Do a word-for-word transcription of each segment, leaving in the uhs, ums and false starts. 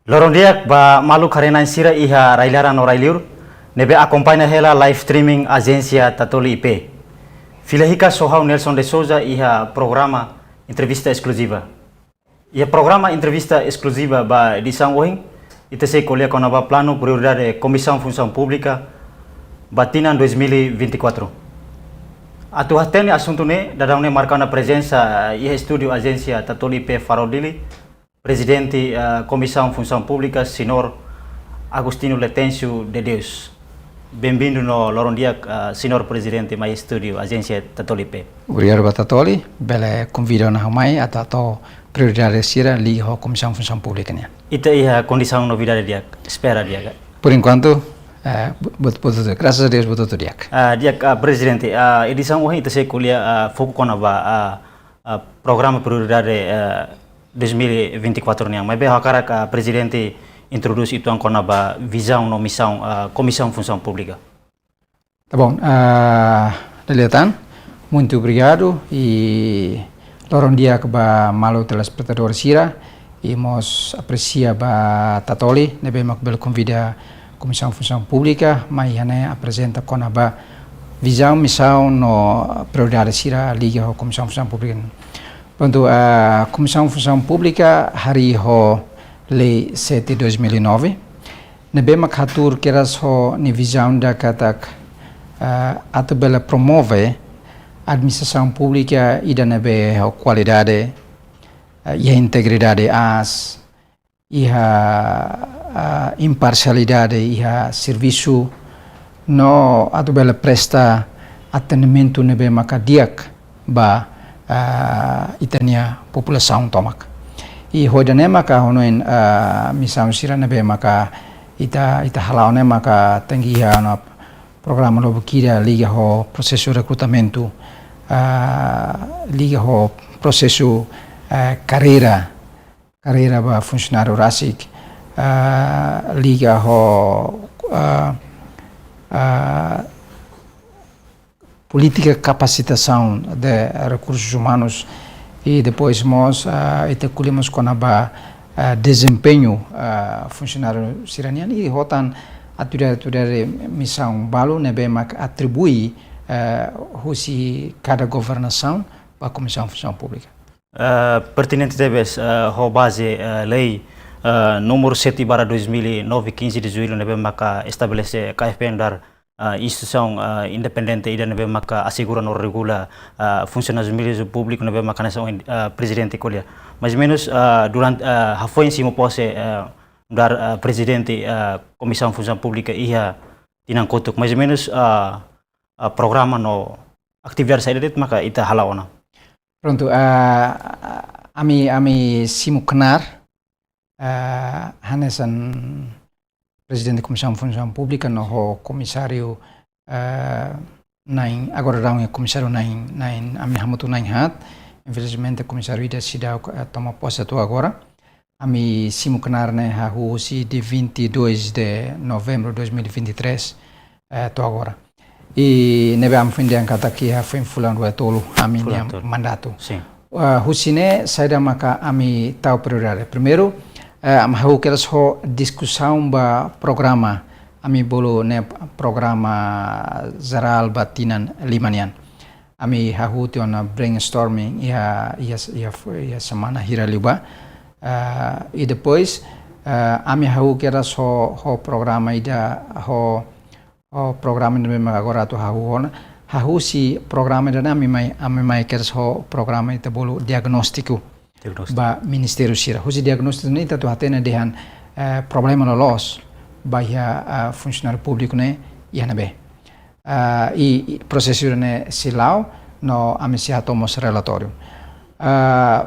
Loron di'ak ba maluk haree-na'in sira iha rai-laran no rai-liur ne'ebé akompaña hela live streaming Ajénsia Tatoli I P. Fila hikas ho ha'u Nelson de Souza iha programa entrevista eskluziva. Iha programa entrevista eskluziva ba edisaun ohin, ita sei ko'alia kona-ba planu prioridade Komisaun Funsaun Públika ba tinan dois mil e vinte e quatro. Atu hatene asuntu ne'e, daudaun ne'e marka ona prezensa iha estúdiu Ajénsia Tatoli I P Farol Dili, Prezidente, eh, Komisaun Funsaun Públika, Señór Agostinho Letêncio de Deus. Benvindu no loron di'ak, eh, Señór Prezidente, mai estúdiu Ajénsia Tatoli I P. Obrigadu ba Tatoli, bele konvida ona ha'u mai atu hato'o prioridade sira liga ho Komisaun Funsaun Públika nian. Ita iha kondisaun novidade di'ak, espera di'ak ka? Por enquanto, eh, buat, buat hotu, graças a Deus, buat hotu di'ak. Ah, di'ak, ah, Prezidente, ah, edisaun ohin ita sei ko'alia, ah, foku kona-ba, ah, ah, programa prioridade, eh, dois mil e vinte e quatro nian. Maibé ha'u hakarak, ah, Prezidente introdús uitoan kona-ba vizaun no misaun, ah, Komisaun Funsaun Públika. Tá bom, ah, Liliatan, muito obrigado i loron di'ak ba maluk telespetadór sira i mós apresia ba Tatoli ne'ebé mak bele konvida Komisaun Funsaun Públika mai iha ne'e aprezenta kona-ba vizaun, misaun no prioridade sira liga ho Komisaun Funsaun Públika. Prontu, ah, Komisaun Funsaun Públika harii ho Lei sete dois mil e nove, ne'ebé mak hatuur kedas ho nia vizaun ida katak, ah, atu bele promove administrasaun públika ida ne'ebé ho kualidade, ah, iha integridade aas, iha, ah, imparsialidade iha servisu, no atu bele presta atendimentu ne'ebé maka di'ak ba, ah, ita-nia populasaun tomak. I ho ida-ne'e maka ha'u hanoin, ah, misaun sira ne'ebé maka ita, ita hala'o ne'e maka tenke iha ona programa lubuk ida liga ho prosesu rekrutamentu, ah, liga ho prosesu, ah, karreira, karreira ba funsionáriu rasik, ah, liga ho, ah, ah, polítika kapasitasaun de rekursus umanus i depois mós, ah, ita ko'alia mós kona-ba, ah, dezempeñu, ah, funsionáriu sira-nian i ho tan atividade, atividade misaun balu ne'ebé mak atribui, ah, husi kada governasaun ba Komisaun Funsaun Públika. Eh, pertinente tebes, eh, ho baze, eh, lei, eh, númeru sete barra dois mil e nove, quinze de julho, ne'ebé maka estabelese K F P nu'udar, eh, instituisaun, eh, independente ida ne'ebé maka asegura no regula, eh, funsionamentu públiku ne'ebé maka hanesan, eh, Prezidente ko'alia. Mais ou menus, eh, durante, eh, hafoin simu pose, eh, nu'udar, eh, Prezidente, eh, Komisaun Funsaun Públika iha tinan kotuk. Mais ou menus, eh, eh, programa no atividade saida de'it maka ita hala'o ona? Prontu, ah, ami, ami simu knaar, ah, hanesan Prezidente Komisaun Funsaun Públika no ho Komisáriu, ah, na'in, agora daudaun iha Komisáriu na'in, na'in, ami hamutuk na'in haat. Infelizmente, Komisáriu ida seidauk, ah, toma pose to'o agora. Ami simu knaar ne'e hahú husi dia vinte e dois de novembro de dois mil e vinte e três, eh, to'o agora. I ne'ebé ami foin dehan katak iha foin fulan rua tolu ami-nia Fulan tolu. mandatu. Sin. Eh, husi ne'e saida maka ami tau prioridade. Primeiru, eh, ami hahú kedas ho diskusaun ba programa, ami bolu ne'e programa jerál ba tinan lima nian. Ami hahú tiha ona brainstorming iha, iha, iha, iha semana hira liubá. Ah, i depois, ah, ami hahú kedas ho, ho programa ida, ho, ho programa ida ne'ebé agora atu hahú ona. Hahú husi programa ida-ne'e ami mai, ami mai kedas ho programa ita bolu diagnóstiku. Diagnóstiku. Ba ministériu sira. Husi diagnóstiku ne'e ita atu hatene dehan, eh, problema loloos ba iha, eh, funsionáriu públiku ne'e iha ne'ebé. Eh, i, i prosesu ne'e sei la'o no ami sei hato'o mós relatóriu. Eh,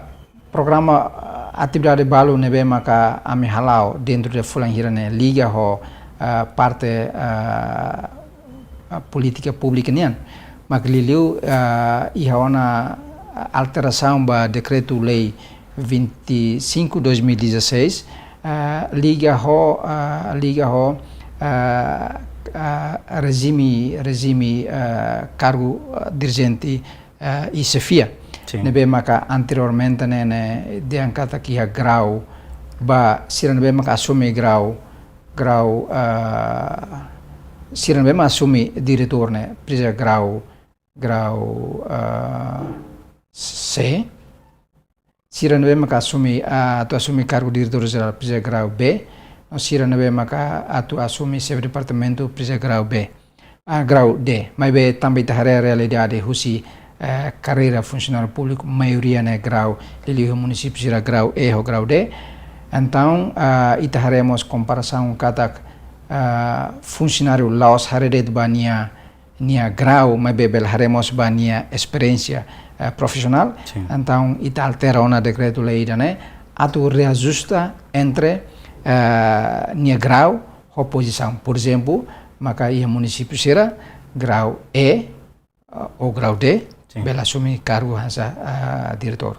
programa, eh, atividade balu ne'ebé maka ami hala'o dentro de fulan hira ne'e liga ho, eh, parte, eh, eh, polítika públika nian. Mak liuliu, eh, iha ona alterasaun ba Dekretu-Lei vinte e cinco dois mil e dezasseis, eh, liga ho, eh, liga ho, eh, eh, rejime, rejime, eh, kargu, eh, dirijente, eh, i xefia. Sin. Ne'ebé maka anteriormente ne'e, ne'e dehan katak iha grau ba sira ne'ebé maka asume grau, grau, ah, sira ne'ebé maka asume diretór ne'e, presiza grau, grau, ah, C. Sira ne'ebé maka asume, ah, atu asume kargu diretór jerál presiza grau B. No sira ne'ebé maka atu asume xefe departamentu presiza grau B. Ah, grau D. Maibé tanba ita haree realidade husi, eh, karreira funsionáriu públiku, maioria ne'e grau, liuliu iha munisípiu sira grau E ho grau D. Entaun, ah, ita haree mós komparasaun katak, ah, funsionáriu la'ós haree de'it ba nia, nia grau, maibé bele haree mós ba nia esperiénsia, eh, profisionál. Sin. Entaun, ita altera ona dekretu-lei ida-ne'e, atu reajusta entre, eh, nia grau ho pozisaun. Porezemplu, maka iha munisípiu sira grau E, ah, ou grau D, Sin. bele asume kargu hanesan, ah, diretór.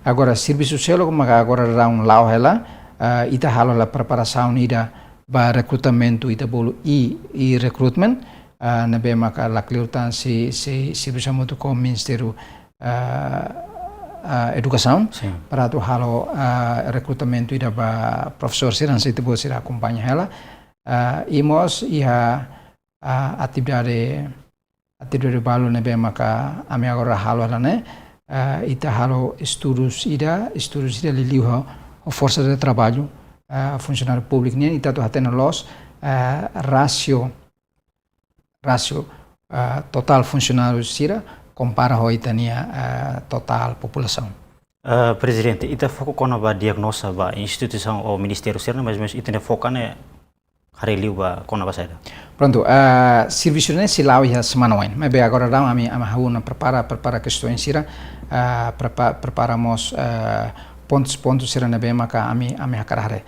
Agora, servisu seluk maka agora daudaun la'o hela, ah, ita halo hela preparasaun ida ba rekrutamentu, ita bolu e-, e-recruitment, ah, ne'ebé maka lakleur tan sei, sei servisu hamutuk ho Ministériu, ah, ah, Edukasaun, Sin. para atu halo, ah, rekrutamentu ida ba profesór sira, sei ita-boot sira akompaña hela. Ah, i mós iha, ah, atividade, atividade balu ne'ebé maka ami agora halo hela ne'e, ah, ita halo estudus ida, estudus ida liuliu ho, ho forsa de traballu, ah, funsionáriu públiku nian, ita atu hatene loos, ah, rasio, rasio, ah, totál funsionáriu sira kompara ho ita-nia, ah, totál populasaun. Ah, Prezidente, ita foka kona-ba diagnoza ba instituisaun ou ministériu sira-ne'e, mais ou menus ita-nia foka ne'e haree liu ba kona-ba saida? Prontu, ah, servisu ne'e sei la'o iha semana oin. Maibé agora daudaun ami, ami hahú ona prepara, prepara kestaun sira, ah, prepa-, prepara mós, ah, pontus, pontus sira ne'ebé maka ami, ami hakarak haree.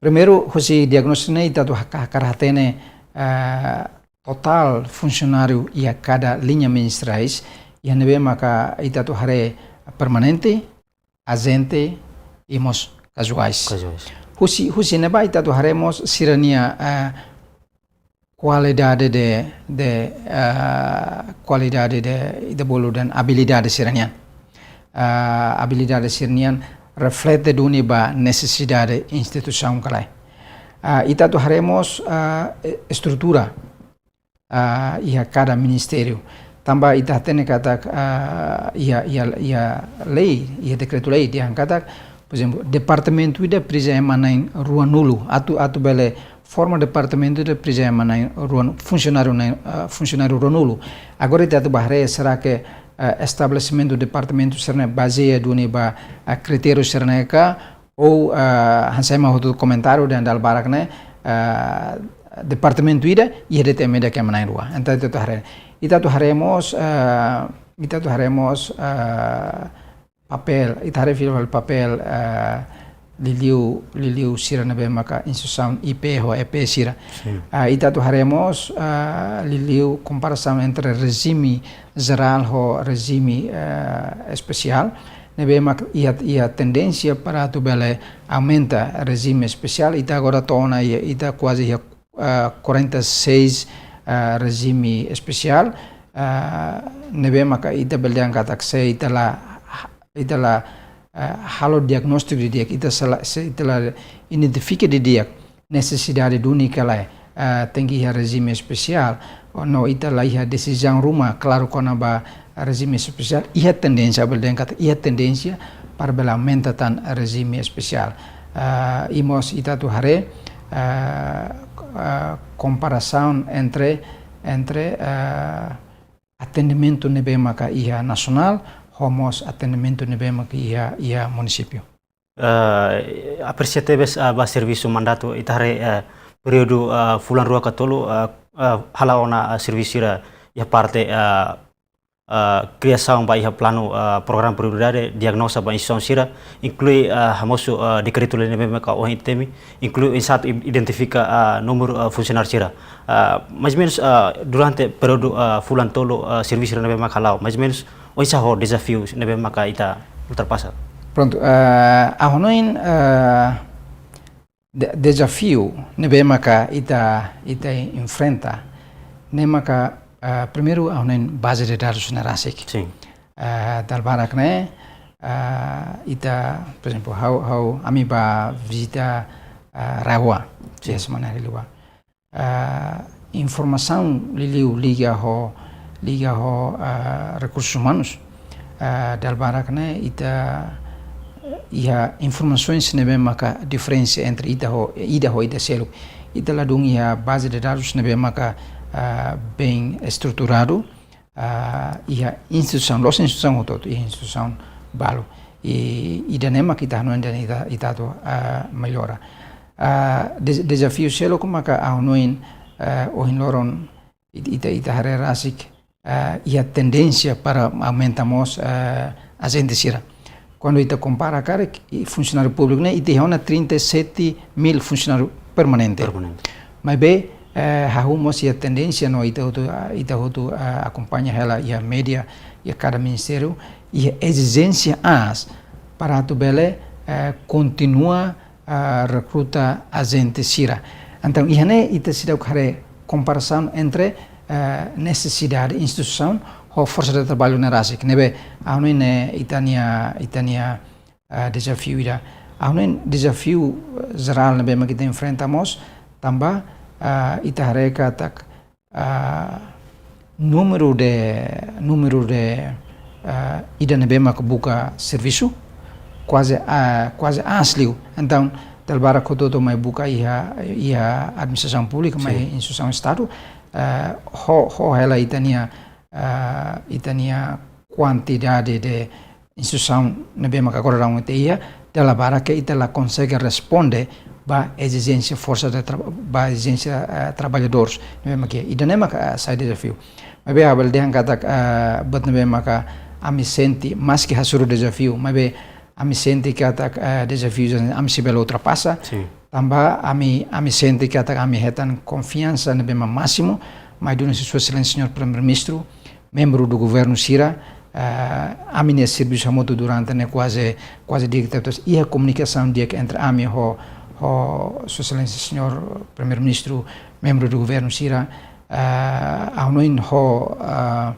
Primeiru, husi diagnóstiku ne'e ita atu haka-, hakarak hatene, ah, totál funsionáriu iha kada liña ministeriais, iha ne'ebé maka ita atu haree permanente, ajente i mós kazuais. Kazuais. Husi, husi ne'ebá ita atu haree mós sira-nia, eh, kualidade de, de, eh, kualidade de, ita bolu dehan abilidade sira-nian. Eh, abilidade sira-nian reflete duni ba nesesidade instituisaun ka lae. Eh, ita atu haree mós, eh, e-, estrutura ah, iha kada ministériu. Tanba ita hatene katak, ah, iha, iha, iha lei, iha dekretu-lei dehan katak, por ezemplu, departamentu ida presiza ema na'in ruanulu, atu, atu bele forma departamentu ida presiza ema na'in ruan-, funsionáriu na'in, ah, funsionáriu ruanulu. Agora ita atu bá haree, será que, ah, estabelesimentu departamentu sira-ne'e bazeia duni ba, ah, kritériu sira-ne'e ka, ou, ah, hanesan ema hotu komentáriu dehan dala barak ne'e, ah, departamentu ida, iha de'it ema ida ka ema na'in rua. Entaun ita atu haree. Ita atu haree mós, ah, ita atu haree mós, ah, papél, ita haree fila fali papél, ah, liuliu, liuliu sira ne'ebé maka instituisaun I P ho E P sira. Sin. Ah, ita atu haree mós, ah, liuliu komparasaun entre rejime jerál ho rejime, ah, espesiál. Ne'ebé mak iha, iha tendénsia para atu bele aumenta rejime espesiál, ita agora to'o ona iha, ita kuaze iha, ah, quarenta e seis, ah, rejime espesiál, ah, ne'ebé maka ita bele dehan katak se ita la, ita la, ah, halo diagnóstiku didi'ak, ita se la, se ita la identifika didi'ak nesesidade duni ka lae, eh, tenke iha rejime espesiál, no ita la iha desizaun ruma klaru kona-ba rejime espesiál, iha tendénsia, bele dehan katak iha tendénsia para bele aumenta tan rejime espesiál. Eh, i mós ita atu haree, eh, eh, komparasaun entre, entre, eh, atendimentu ne'ebé maka iha nasionál, ho mós atendimentu ne'ebé maka iha, iha munisípiu. Eh, apresia tebes, eh, ba servisu mandatu ita haree, eh, períodu, eh, fulan rua ka tolu, eh, eh, hala'o ona, eh, servisu sira iha parte, eh, eh, kriasaun ba iha planu, eh, programa prioridade, diagnoza ba instituisaun sira, inklui, eh, hamosu, eh, dekretu-lei ne'ebé maka ohin temi, inklui oinsá atu i-, identifika, ah, númeru, ah, funsionáriu sira. Ah, mais ou menus, ah, durante períodu, ah, fulan tolu, ah, servisu sira ne'ebé maka hala'o. Mais ou menus, oinsá ho dezafiu ne'ebé maka ita ultrapasa? Prontu, ah, ha'u hanoin, ah, de-, dezafiu ne'ebé maka ita, ita enfrenta, ne'e maka, ah, primeiru ha'u hanoin baze de dadus ne'e rasik. Sin. Ah, dala barak ne'e, ah, ita, por ezemplu, ha'u, ha'u, ami bá vizita, ah, RAEOA, Sin. iha semana ida liubá. Ah, informasaun liuliu liga ho, liga ho, ah, rekursus umanus, ah, dala barak ne'e ita, eh, iha informasoens ne'ebé maka diferensa entre ida ho, ida ho ida seluk. Ita ladún iha baze de dadus ne'ebé maka, ah, bem estruturadu, ah, iha instituisaun, la'ós instituisaun hotu-hotu, iha instituisaun balu. I, ida-ne'e mak ita hanoin dehan ita, ita atu, ah, mellora. Ah, de-, dezafiu seluk maka ha'u hanoin, ah, ohin loron it-, ita, ita haree rasik, ah, iha tendénsia para aumenta mós, ah, ajente sira. Kuandu ita kompara karik, i funsionáriu públiku ne'e, ita iha ona trinta e sete mil funsionáriu permanente. Permanente. Maibé, eh, hahú mós iha tendénsia no ita hotu, ah, ita hotu, ah, akompaña hela iha média, iha kada ministériu, iha ezijénsia aas para atu bele, eh, kontinua, ah, rekruta ajente sira. Entaun, iha ne'e ita seidauk haree komparasaun entre, eh, nesesidade instituisaun ho forsa de traballu ne'e rasik. Ne'ebé, ha'u hanoin ne'e ita-nia, ita-nia, ah, dezafiu ida. Ha'u hanoin dezafiu, eh, jerál ne'ebé mak ita enfrenta mós, tanba, ah, ita haree katak, ah, númeru de, númeru de, ah, ida ne'ebé maka buka servisu, kuaze, ah, kuaze aas liu. Entaun, dala barak hotu-hotu mai buka iha, iha administrasaun públika, mai Sin. iha instituisaun Estadu, ah, ho, ho hela ita-nia, ah, ita-nia kuantidade de instituisaun ne'ebé maka agora daudaun ita iha, dala barak ke ita la konsege responde ba ezijénsia forsa de tra-, ba ezijénsia, eh, traballadores ne'ebé maka iha. Ida-ne'e maka, eh, sai dezafiu. Maibé ha'u bele dehan katak, eh, buat ne'ebé maka ami sente, maski hasoru dezafiu, maibé ami sente katak, eh, dezafiu ami sei bele ultrapasa. Sin. Tanba ami, ami sente katak ami hetan konfiansa ne'ebé mak másimu mai duni husi Sua Exelénsia Señór Primeiru-Ministru, membru do governu sira, eh, ami-nia servisu hamutuk durante ne'e kuaze, kuaze di'ak tebes. Iha komunikasaun di'ak entre ami ho, ho Sua Exelénsia Señór Primeiru-Ministru, membru do governu sira, eh, ha'u hanoin ho, eh,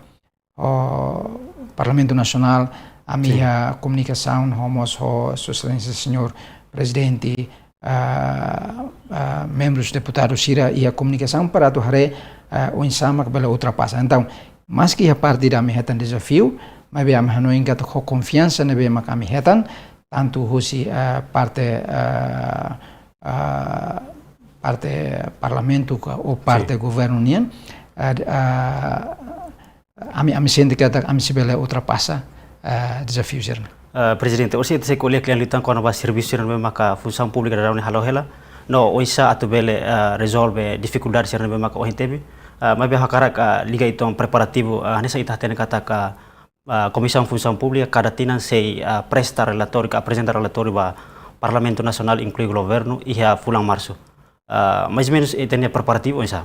ho Parlamentu Nasionál, ami Sin. iha komunikasaun ho mós ho Sua Exelénsia Señór Prezidente, ah, ah, membrus deputadu sira iha komunikasaun para atu haree, ah, oinsá mak bele ultrapasa. Entaun, maski iha parte ida ami hetan dezafiu, maibé ami hanoin katak ho konfiansa ne'ebé mak ami hetan, tantu husi, ah, parte, ah, ah, parte parlamentu ka ou parte Sin. governu nian, ah, ah, ami, ami sente katak ami sei bele ultrapasa, eh, dezafiu sira-ne'e. Eh, Prezidente, orsida ita sei ko'alia kle'an liután kona-ba servisu sira ne'ebé maka Funsaun Públika daudaun ne'e halo hela, no oinsá atu bele, eh, rezolve difikuldade sira ne'ebé maka ohin teve. Eh, maibé hakarak, eh, liga uitoan preparativu, eh, hanesan ita hatene katak, eh, Komisaun Funsaun Públika kada tinan sei, eh, presta relatóriu, ka aprezenta relatóriu ba Parlamentu Nasionál inklui governu iha fulan Marsu. Eh, mais ou menus ita-nia preparativu oinsá?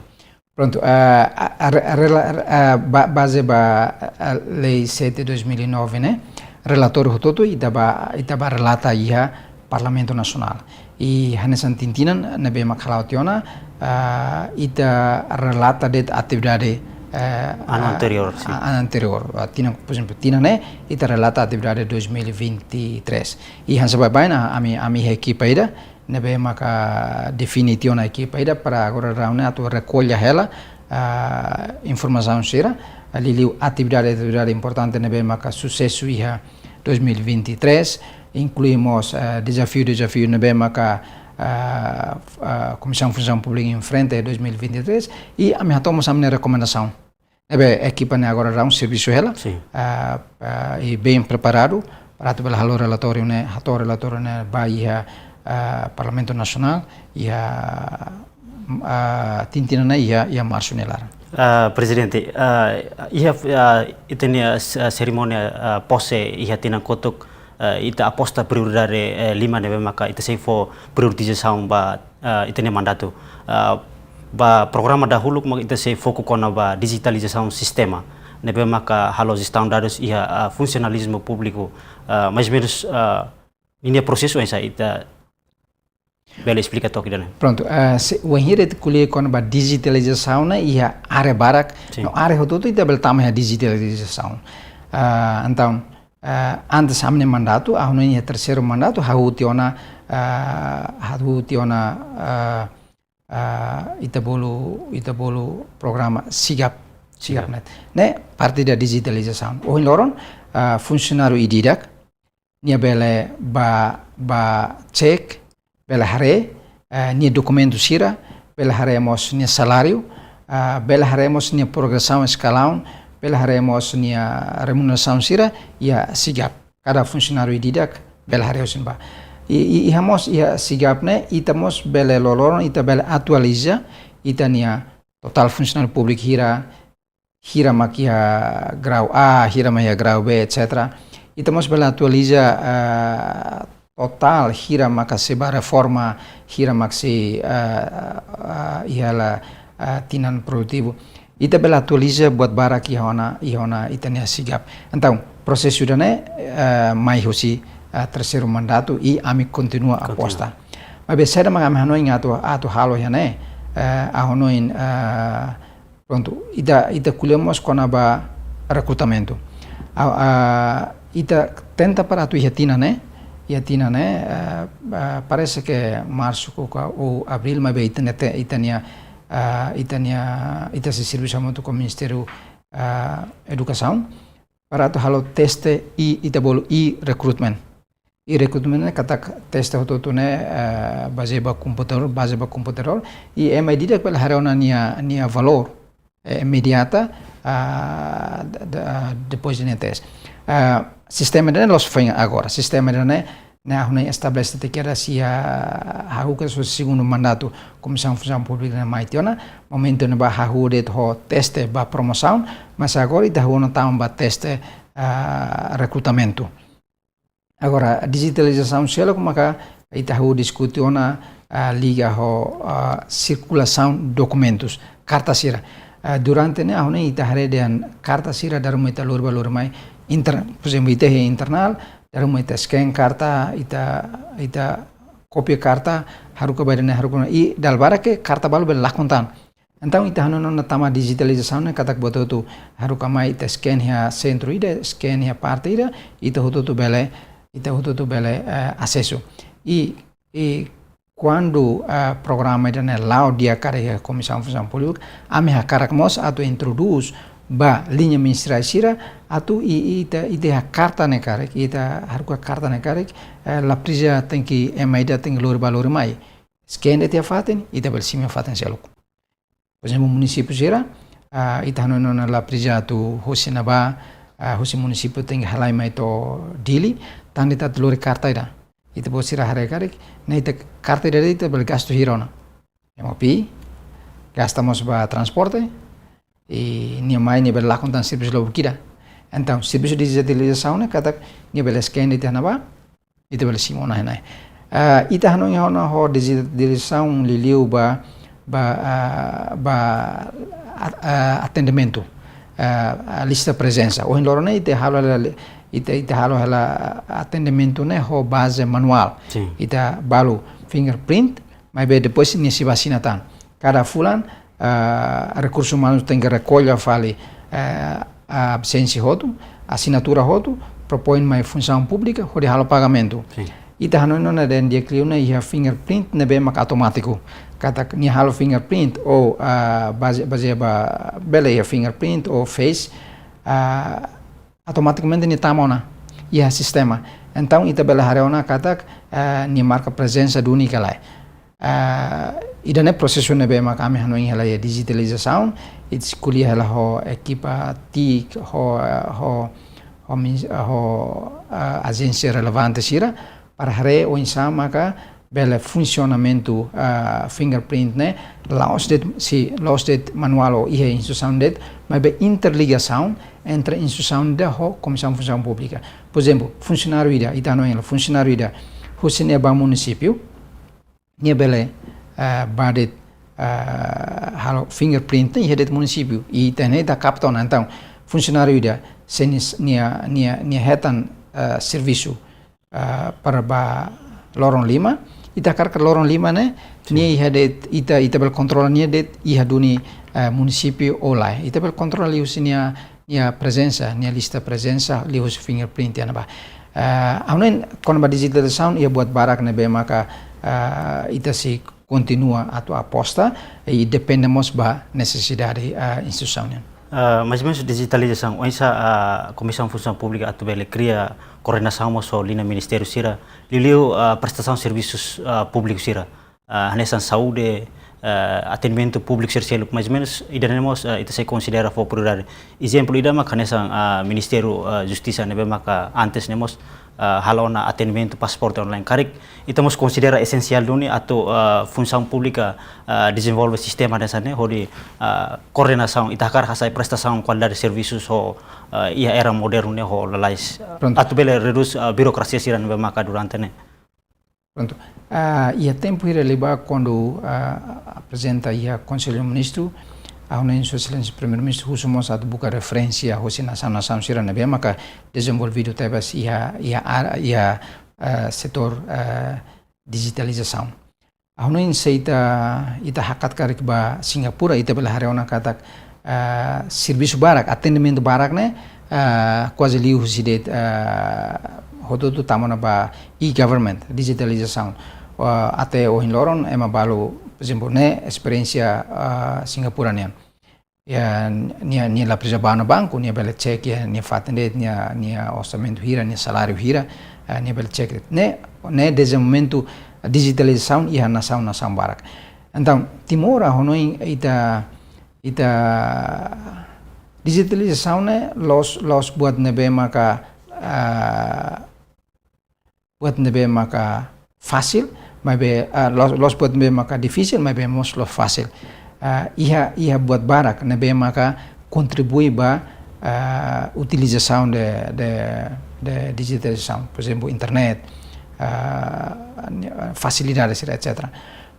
Prontu, ah, a, a, a, rela-, ah, ba-, baze ba, ah, Lei sete dois mil e nove ne'e, relatóriu hotu-hotu ita bá, ita bá relata iha Parlamentu Nasionál. I hanesan tinan-tinan ne'ebé mak hala'o tiha ona, ah, ita relata de'it atividade, eh, Anu ah, anteriór, sin. ah, anu anteriór. Ah, tinan, por ezemplu, tinan ne'e, ita relata atividade dois mil e vinte e três. I hanesan baibain, ami, ami iha ekipa ida, ne'ebé maka define tiha ona ekipa ida para agora daudaun ne'e atu rekolla hela, ah, informasaun sira, ah, liuliu atividade, atividade importante ne'ebé maka susesu iha dois mil e vinte e três, inklui mós, ah, dezafiu, dezafiu ne'ebé maka, ah, f-, ah, Komisaun Funsaun Públika enfrenta iha dois mil e vinte e três, i ami hato'o mós ami-nia rekomendasaun. Ne'ebé ekipa ne'e agora daudaun servisu hela, Sin. ah, ah, i bem preparadu, para atu bele halo relatóriu ne'e, hato'o relatóriu ne'e ba iha, ah, Parlamentu Nasionál, iha, ah, tinan-tinan ne'e iha, iha Marsu nia laran. Ah, Prezidente, ah, iha, ah, ita-nia, ah, serimónia, ah, pose iha tinan kotuk, ah, ita aposta prioridade, eh, lima ne'ebé maka ita sei fó prioritizasaun ba ah, ita-nia mandatu. Ah, ba programa dahuluk mak ita sei foku kona-ba dijitalizasaun sistema ne'ebé maka halo jestaun dadus iha, ah, funsionalizmu públiku, ah, mais ou menus, ah, ninia prosesu oinsá ita bele esplika took ida-ne'e? Prontu, ah, se, wainhira ita ko'alia kona-ba dijitalizasaun ne'e iha área barak, Sin. no área hotu-hotu ita bele tama iha dijitalizasaun. Ah, entaun, eh, antes ami-nia mandatu, ha'u hanoin iha terseiru mandatu, hahú tiha ona, eh, hahú tiha ona, eh, eh, ita bolu, ita bolu programa Sigap, Sigap Sigap. Ne'e. Ne'e parte ida dijitalizasaun. Ohin loron, eh, funsionáriu ida-idak, nia bele bá, bá cek, bele haree, eh, nia dokumentu sira, bele haree mós nia saláriu, eh, bele haree mós nia progresaun eskalaun, bele haree mós nia remunerasaun sira, iha Sigap. Kada funsionáriu ida-idak bele haree husi ne'ebá. I, i, iha mós, iha Sigap ne'e, ita mós bele loroloron, ita bele atualiza ita-nia totál funsionáriu públiku hira, hira mak iha grau A, hira mak iha grau B, et cetera. Ita mós bele atualiza, eh, totál hira maka sei bá reforma, hira mak sei, eh, eh, iha hela, eh, tinan produtivu. Ita bele atualiza buat barak iha ona, iha ona ita-nia Sigap. Entaun, prosesu ida-ne'e, eh, mai husi, eh, terseiru mandatu i ami kontinua Kontinua. aposta. Maibé saida mak ami hanoin atu, atu halo iha ne'e, eh, ha'u hanoin, eh, prontu, ita, ita ko'alia mós kona-ba rekrutamentu. Ah, ah, ita tenta para atu iha tinan ne'e, iha tinan ne'e, eh, eh, parese ke marsu ka, ka, ou abríl, maibé ita-nia te-, ita-nia, eh, ita-nia, ita sei servisu hamutuk ho Ministériu, eh, Edukasaun, para atu halo teste i ita bolu e-recruitment. E-recruitment ne'e katak teste hotu-hotu ne'e, eh, bazeia ba komputadór, bazeia ba komputadór. I ema ida-idak bele haree ona nia, nia valór, eh, imediata, ah, d-, d-, ah, depois de nia teste. Ah, sistema ida-ne'e la'ós foin agora. Sistema ida-ne'e, ne'e ha'u hanoin estabelese tiha kedas iha, ah, ha'u ke sou segundu mandatu Komisaun Funsaun Públika ne'e mai tiha ona. Momentu ne'ebá hahú de'it ho teste ba promosaun, mas agora ita hahú ona tama ba teste, ah, rekrutamentu. Agora, dijitalizasaun seluk maka ita hahú diskute ona, ah, liga ho, ah, sirkulasaun dokumentus, karta sira. Ah, durante ne'e, ha'u hanoin ita haree dehan karta sira dala ruma ita lori bá lori mai inter-, por ezemplu, ita iha internál, dala ruma ita scan karta, ita, ita kopia karta, haruka ba ida-ne'e, haruka ona. I dala barak ke karta balu bele lakon tan. Entaun, ita hanoin ona tama dijitalizasaun ne'e katak buat hotu haruka mai ita scan iha sentru ida, scan iha parte ida, ita hotu-hotu bele, ita hotu-hotu bele, eh, asesu. I, i kuandu, eh, programa ida-ne'e la'o di'ak karik iha Komisaun Funsaun Públika, ami hakarak mós atu introdús ba liña ministeriál sira, atu i, i ita, ita iha karta ne'e karik, ita haruka karta ne'e karik, eh, la presiza tenke ema ida tenke lori bá lori mai. Scan de'it iha fatin, ita bele simu iha fatin seluk. Por ezemplu, munisípiu sira, ah, ita hanoin ona la presiza atu husi ne'ebá, ah, husi munisípiu tenke halai mai to'o Dili, tan de'it atu lori karta ida. Ita-boot sira haree karik, ne'e ita karta ida de'it ita bele gastu hira ona. Ema pi, gasta mós ba transporte, i nia mai nia bele lakon tan servisu lubuk ida. Entaun, servisu dijitalizasaun ne'e katak nia bele scan de'it iha ne'ebá, ita bele simu ona iha ne'e. Ah, ita hanoin ona ho dijitalizasaun liuliu ba, ba, ah, ba, ah, ah, atendimentu, ah, ah, lista prezensa. Ohin loron ne'e ita halo hela, ita, ita halo hela atendimentu ne'e ho baze manuál. Sin. Ita balu fingerprint, maibé depois nia sei bá asina tan. Kada fulan, ah, rekursus umanus tenke rekolla fali, eh, absénsia hotu, asinatura hotu, propoin mai Funsaun Públika, hodi halo pagamentu. Sin. Ita hanoin ona dehan di'ak liu ona iha fingerprint ne'ebé mak automátiku. Katak nia halo fingerprint ou, ah, baze-, bazeia ba bele iha fingerprint ou face, ah, automatikamente nia tama ona iha sistema. Entaun, ita bele haree ona katak, eh, nia marka prezensa duni ka lae. Eh, ida-ne'e prosesu ne'ebé mak ami hanoin hela iha dijitalizasaun, ita sei ko'alia hela ho ekipa TIC, ho, eh, ho, ho min-, ho, eh, ajénsia relevante sira, para haree oinsá maka bele funsionamentu, ah, fingerprint ne'e, la'ós de'it, sin, la'ós de'it manuál ou iha instituisaun de'it, maibé interligasaun entre instituisaun ida ho Komisaun Funsaun Públika. Por ezemplu, funsionáriu ida, ita hanoin hela, funsionáriu ida, husi nia bá munisípiu, nia bele, ah, bá de'it, ah, halo fingerprint ne'e iha de'it munisípiu, i ita ne'e ita kapta ona. Entaun, funsionáriu ida, se nia, nia, nia, nia hetan, ah, servisu, ah, para ba loron lima, ita hakarak loron lima ne'e, sin, nia iha de'it, ita, ita bele kontrola nia de'it iha duni, eh, munisípiu ou lae. Ita bele kontrola liuhusi nia, nia prezensa, nia lista prezensa, liuhusi fingerprint nian ba. Ah, ha'u hanoin kona-ba dijitalizasaun iha buat barak ne'ebé maka, ah, ita sei kontinua atu aposta, i depende mós ba nesesidade, ah, instituisaun nian. Ah, mais ou menus dijitalizasaun, oinsá, ah, Komisaun Funsaun Públika atu bele kria koordenasaun mós ho liña ministériu sira, liuliu, ah, prestasaun servisus, ah, públiku sira, ah, hanesan saúde, ah, atendimentu públiku sira seluk, mais ou menus ida-ne'e mós, ah, ita sei konsidera fó prioridade. Ezemplu ida maka hanesan, ah, Ministériu, ah, Justisa ne'ebé maka antes ne'e mós, ah, halo ona atendimentu pasaporte online. Karik ita mós konsidera esensiál duni atu, ah, Funsaun Públika, ah, dezenvolve sistema hanesan ne'e hodi, ah, koordenasaun, ita hakarak hasai prestasaun kualidade servisus ho, ah, iha era modernu ne'e ho lalais. Prontu. Atu bele redús, ah, birokrasia sira ne'ebé maka durante ne'e. Prontu. Ah, iha tempu hira liubá kuandu, ah, aprezenta iha Konsellu Ministru, ha'u hanoin Sua Exelénsia Primeiru-Ministru husu mós atu buka referénsia hosi nasaun-nasaun sira ne'ebé maka dezenvolvidu tebes iha, iha ar-, iha, ah, setór, ah, dijitalizasaun. Ha'u hanoin se ita, ita hakat karik ba Singapura, ita bele haree ona katak, ah, servisu barak, atendimentu barak ne'e, ah, kuaze liuhusi de'it, ah, hotu-hotu tama ona ba e-government, dijitalizasaun. Ah, até ohin loron ema balu, por ezemplu, ne'e esperiénsia, ah, Singapura nian. Ya, nia, nia la presiza bá ona banku, nia bele cek iha nia fatin de'it, nia, nia orsamentu hira, nia saláriu hira, eh, nia bele cek de'it. Ne'e, ne'e dezenvolvimentu dijitalizasaun iha nasaun-nasaun barak. Entaun, Timor, ha'u hanoin ita, ita dijitalizasaun ne'e la'ós, la'ós buat ne'ebé maka, ah, buat ne'ebé maka fasil, maibé, ah, la'ós, la'ós buat ne'ebé maka difisil, maibé mós la'ós fasil. Ah, iha, iha buat barak ne'ebé maka kontribui ba, ah, utilizasaun de, de, de dijitalizasaun, por ezemplu, internet, ah, fasilidade sira, et cetera.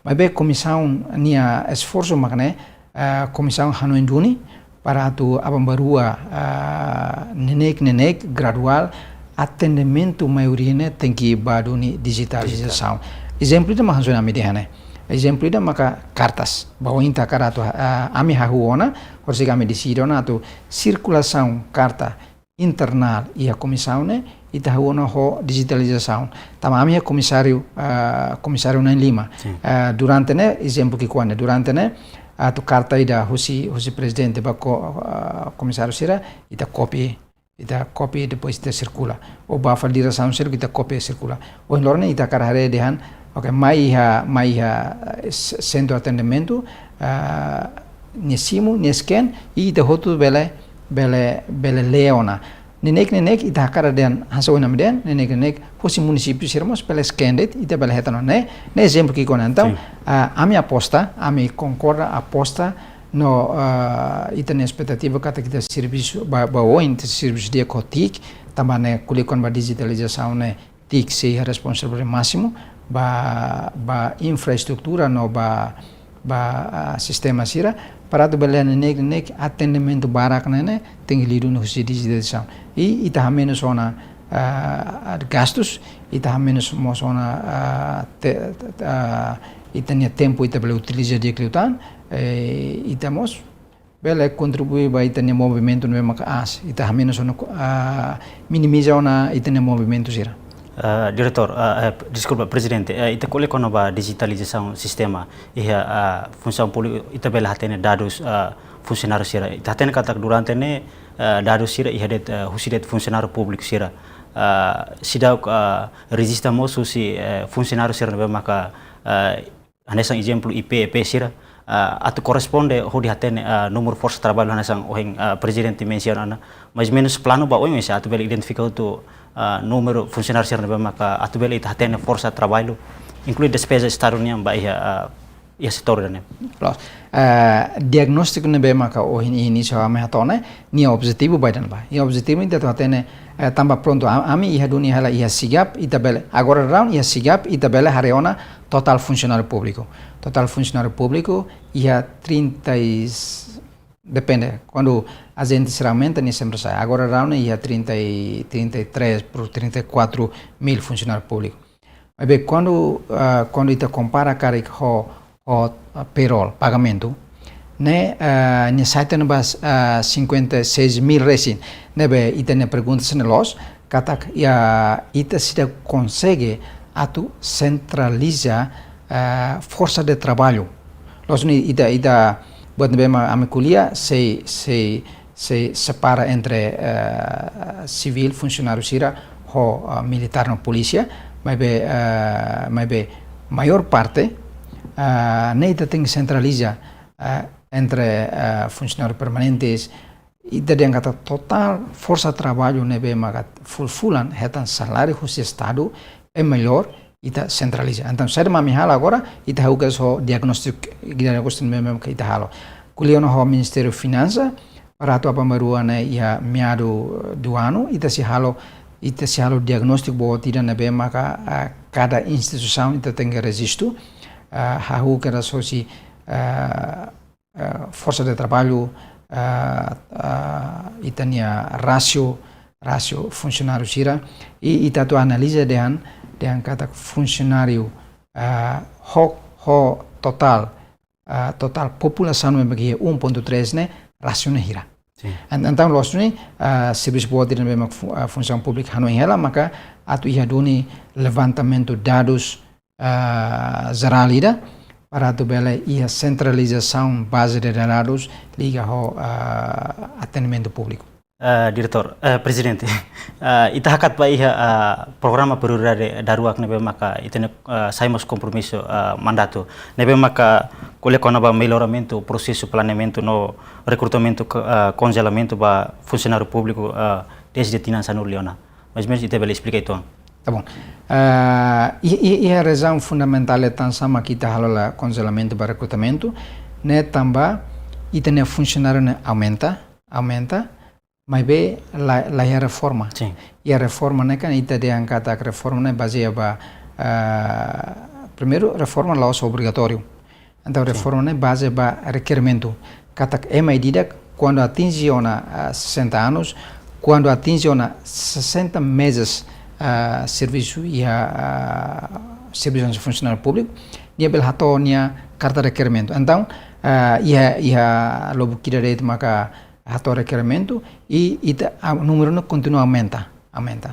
Maibé komisaun nia esforsu mak ne'e, ah, komisaun hanoin duni, para atu aban-bainrua, ah, neineik-neineik, graduál, atendimentu maioria ne'e tenke bá duni dijitalizasaun. Dijitál. Ezemplu ida mak hanesan ami dehan ne'e. Ezemplu ida maka kartas. Ba oin ita hakarak atu, ah, ami hahú ona, horisehik ami deside ona atu sirkulasaun karta internál iha komisaun ne'e, ita hahú ona ho dijitalizasaun. Tanba ami iha komisáriu, ah, komisáriu na'in-lima. Sin. Ah, durante ne'e, ezemplu ki'ikoan ne'e, durante ne'e, atu karta ida husi, husi prezidente ba ko-, ah, komisáriu sira, ita kopia, ita kopia depois ita sirkula. Ou ba fali diresaun sira, ita kopia sirkula. Ohin loron ne'e ita hakarak haree dehan, oke, mai iha, mai iha, eh, s-, sentru atendimentu, ah, nia simu, nia scan, i ita hotu bele, bele, bele lee ona. Neineik-neineik ita hakarak dehan, hanesan ohin ami dehan, neineik-neineik, hosi munisípiu sira mós bele scan de'it, ita bele hetan ona. Ne'e, ne'e ezemplu ki'ikoan ne'e. Entaun, sin, ah, ami aposta, ami konkorda, aposta, no, ah, ita-nia espetativa katak ita servisu, ba, ba oin, ita servisu di'ak ho TIC, tanba ne'e ko'alia kona-ba dijitalizasaun ne'e, TIC sei iha responsabilidade másimu ba, ba infraestrutura no ba, ba, ah, sistema sira, para atu bele neineik-neineik atendimentu barak ne'e ne'e tenke liu duni husi dijitalizasaun. I ita hamenus ona, ah, gastus, ita hamenus mós ona, ah, te-, ah, ita-nia tempu ita bele utiliza di'ak liután, eh, ita mós bele kontribui ba ita-nia movimentu ne'ebé maka aas, ita hamenus ona, ah, minimiza ona ita-nia movimentu sira. Ah, Diretór, ah, eh, deskulpa, Prezidente, eh, ita ko'alia kona-ba dijitalizasaun sistema iha, ah, Funsaun Públika, ita bele hatene dadus, ah, funsionáriu sira. Ita hatene katak durante ne'e, ah, dadus sira iha de'it, ah, husi de'it funsionáriu públiku sira. Ah, seidauk, ah, rejista mós husi, eh, funsionáriu sira ne'ebé maka, ah, hanesan ezemplu I P, E P sira, ah, atu korresponde hodi hatene, ah, númeru forsa traballu hanesan ohin, ah, Prezidente mensiona ona, mais ou menus planu ba oin oinsá atu bele identifika hotu, ah, númeru funsionáriu sira ne'ebé maka atu bele ita hatene forsa traballu, inklui despeza Estadu nian ba iha, ah, iha setór ida-ne'e. Loos. Ah, diagnóstiku ne'ebé maka ohin inísiu ami hato'o ne'e, nia objetivu ba ida-ne'ebá. Nia objetivu ita atu hatene, eh, tanba prontu, a-, ami iha duni hela iha SIGAP, ita bele, agora daudaun iha SIGAP, ita bele haree ona totál funsionáriu públiku. Totál funsionáriu públiku iha trinta e, depende, kuandu ajente sira aumenta, nia sempre sai. Agora daudaun ne'e iha trinta e, trinta e três por trinta e quatro mil funsionáriu públiku. Maibé kuandu, ah, kuandu ita kompara karik ho, ho, ah, payroll, pagamentu, ne'e, ah, nia sai tiha ona ba, ah, cinquenta e seis mil resin. Ne'ebé ita-nia pergunta sira-ne'e loos, katak ita seidauk konsege atu sentraliza, ah, forsa de traballu. Loos duni ita, ita buat ne'ebé mak ami ko'alia, sei, sei, sei separa entre, ah, sivíl, funsionáriu sira, ho, ah, militár no polísia, maibé, ah, maibé maiór parte, ah, ne'e ita tenke sentraliza, ah, entre, ah, funsionáriu permanentes, ita dehan katak totál forsa traballu ne'ebé maka fulan-fulan hetan saláriu husi Estadu, é melhór ita sentraliza. Entaun, saida mak ami halo agora, ita hahú kedas ho diagnóstiku, diagnóstiku ne'ebé mak ita halo. Ko'alia ona ho Ministériu Finansa, para atu aban-bainrua ne'e iha meadu, eh, do ano, ita sei halo, ita sei halo diagnóstiku boot ida ne'ebé maka, ah, kada instituisaun ita tenke rejistu, ah, hahú kedas hosi, ah, ah, forsa de traballu, ah, ah, ita-nia rásiu, rásiu funsionáriu sira, i ita atu analiza dehan, dehan katak funsionáriu, ah, ho, ho totál, ah, totál populasaun ne'ebé iha um ponto três ne'e, rásiu ne'e hira. Sin. En-, entaun, loos duni, ah, servisu boot ida ne'ebé mak fu-, ah, Funsaun Públika hanoin hela, maka atu iha duni levantamentu dadus, ah, jerál ida, para atu bele iha sentralizasaun baze de dadus liga ho, ah, atendimentu públiku. Ah, Diretór, eh, Prezidente, ah, ita hakat ba iha, ah, programa prioridade daruak ne'ebé maka ita-nia, ah, sai mós kompromisu, ah, mandatu. Ne'ebé maka ko'alia kona-ba melloramentu prosesu planeamentu no rekrutamentu ko-, ah, konjelamentu ba funsionáriu públiku, ah, dezde tinan sanulu liu ona. Mais ou menus ita bele esplika uitoan. Tá bom. Ah, i, i, iha razaun fundamentál ida tansá mak ita halo hela konjelamentu ba rekrutamentu, ne'e tanba ita-nia funsionáriu ne'e aumenta, aumenta, maibé la, la iha reforma. Sin. Iha reforma ne'e kan ita dehan katak reforma ne'e bazeia ba, ah, primeiru reforma la'ós obrigatóriu. Entaun, sin, reforma ne'e bazeia ba rekerimentu. Katak ema ida-idak, kuandu atinje ona, ah, sessenta anos, kuandu atinje ona sessenta meses, ah, servisu iha, ah, servisu funsionáriu públiku, nia bele hato'o nia karta rekerimentu. Entaun, ah, iha, iha lubuk ida de'it maka hato'o rekerimentu, i ita, ah, númeru ne'e kontinua aumenta, aumenta.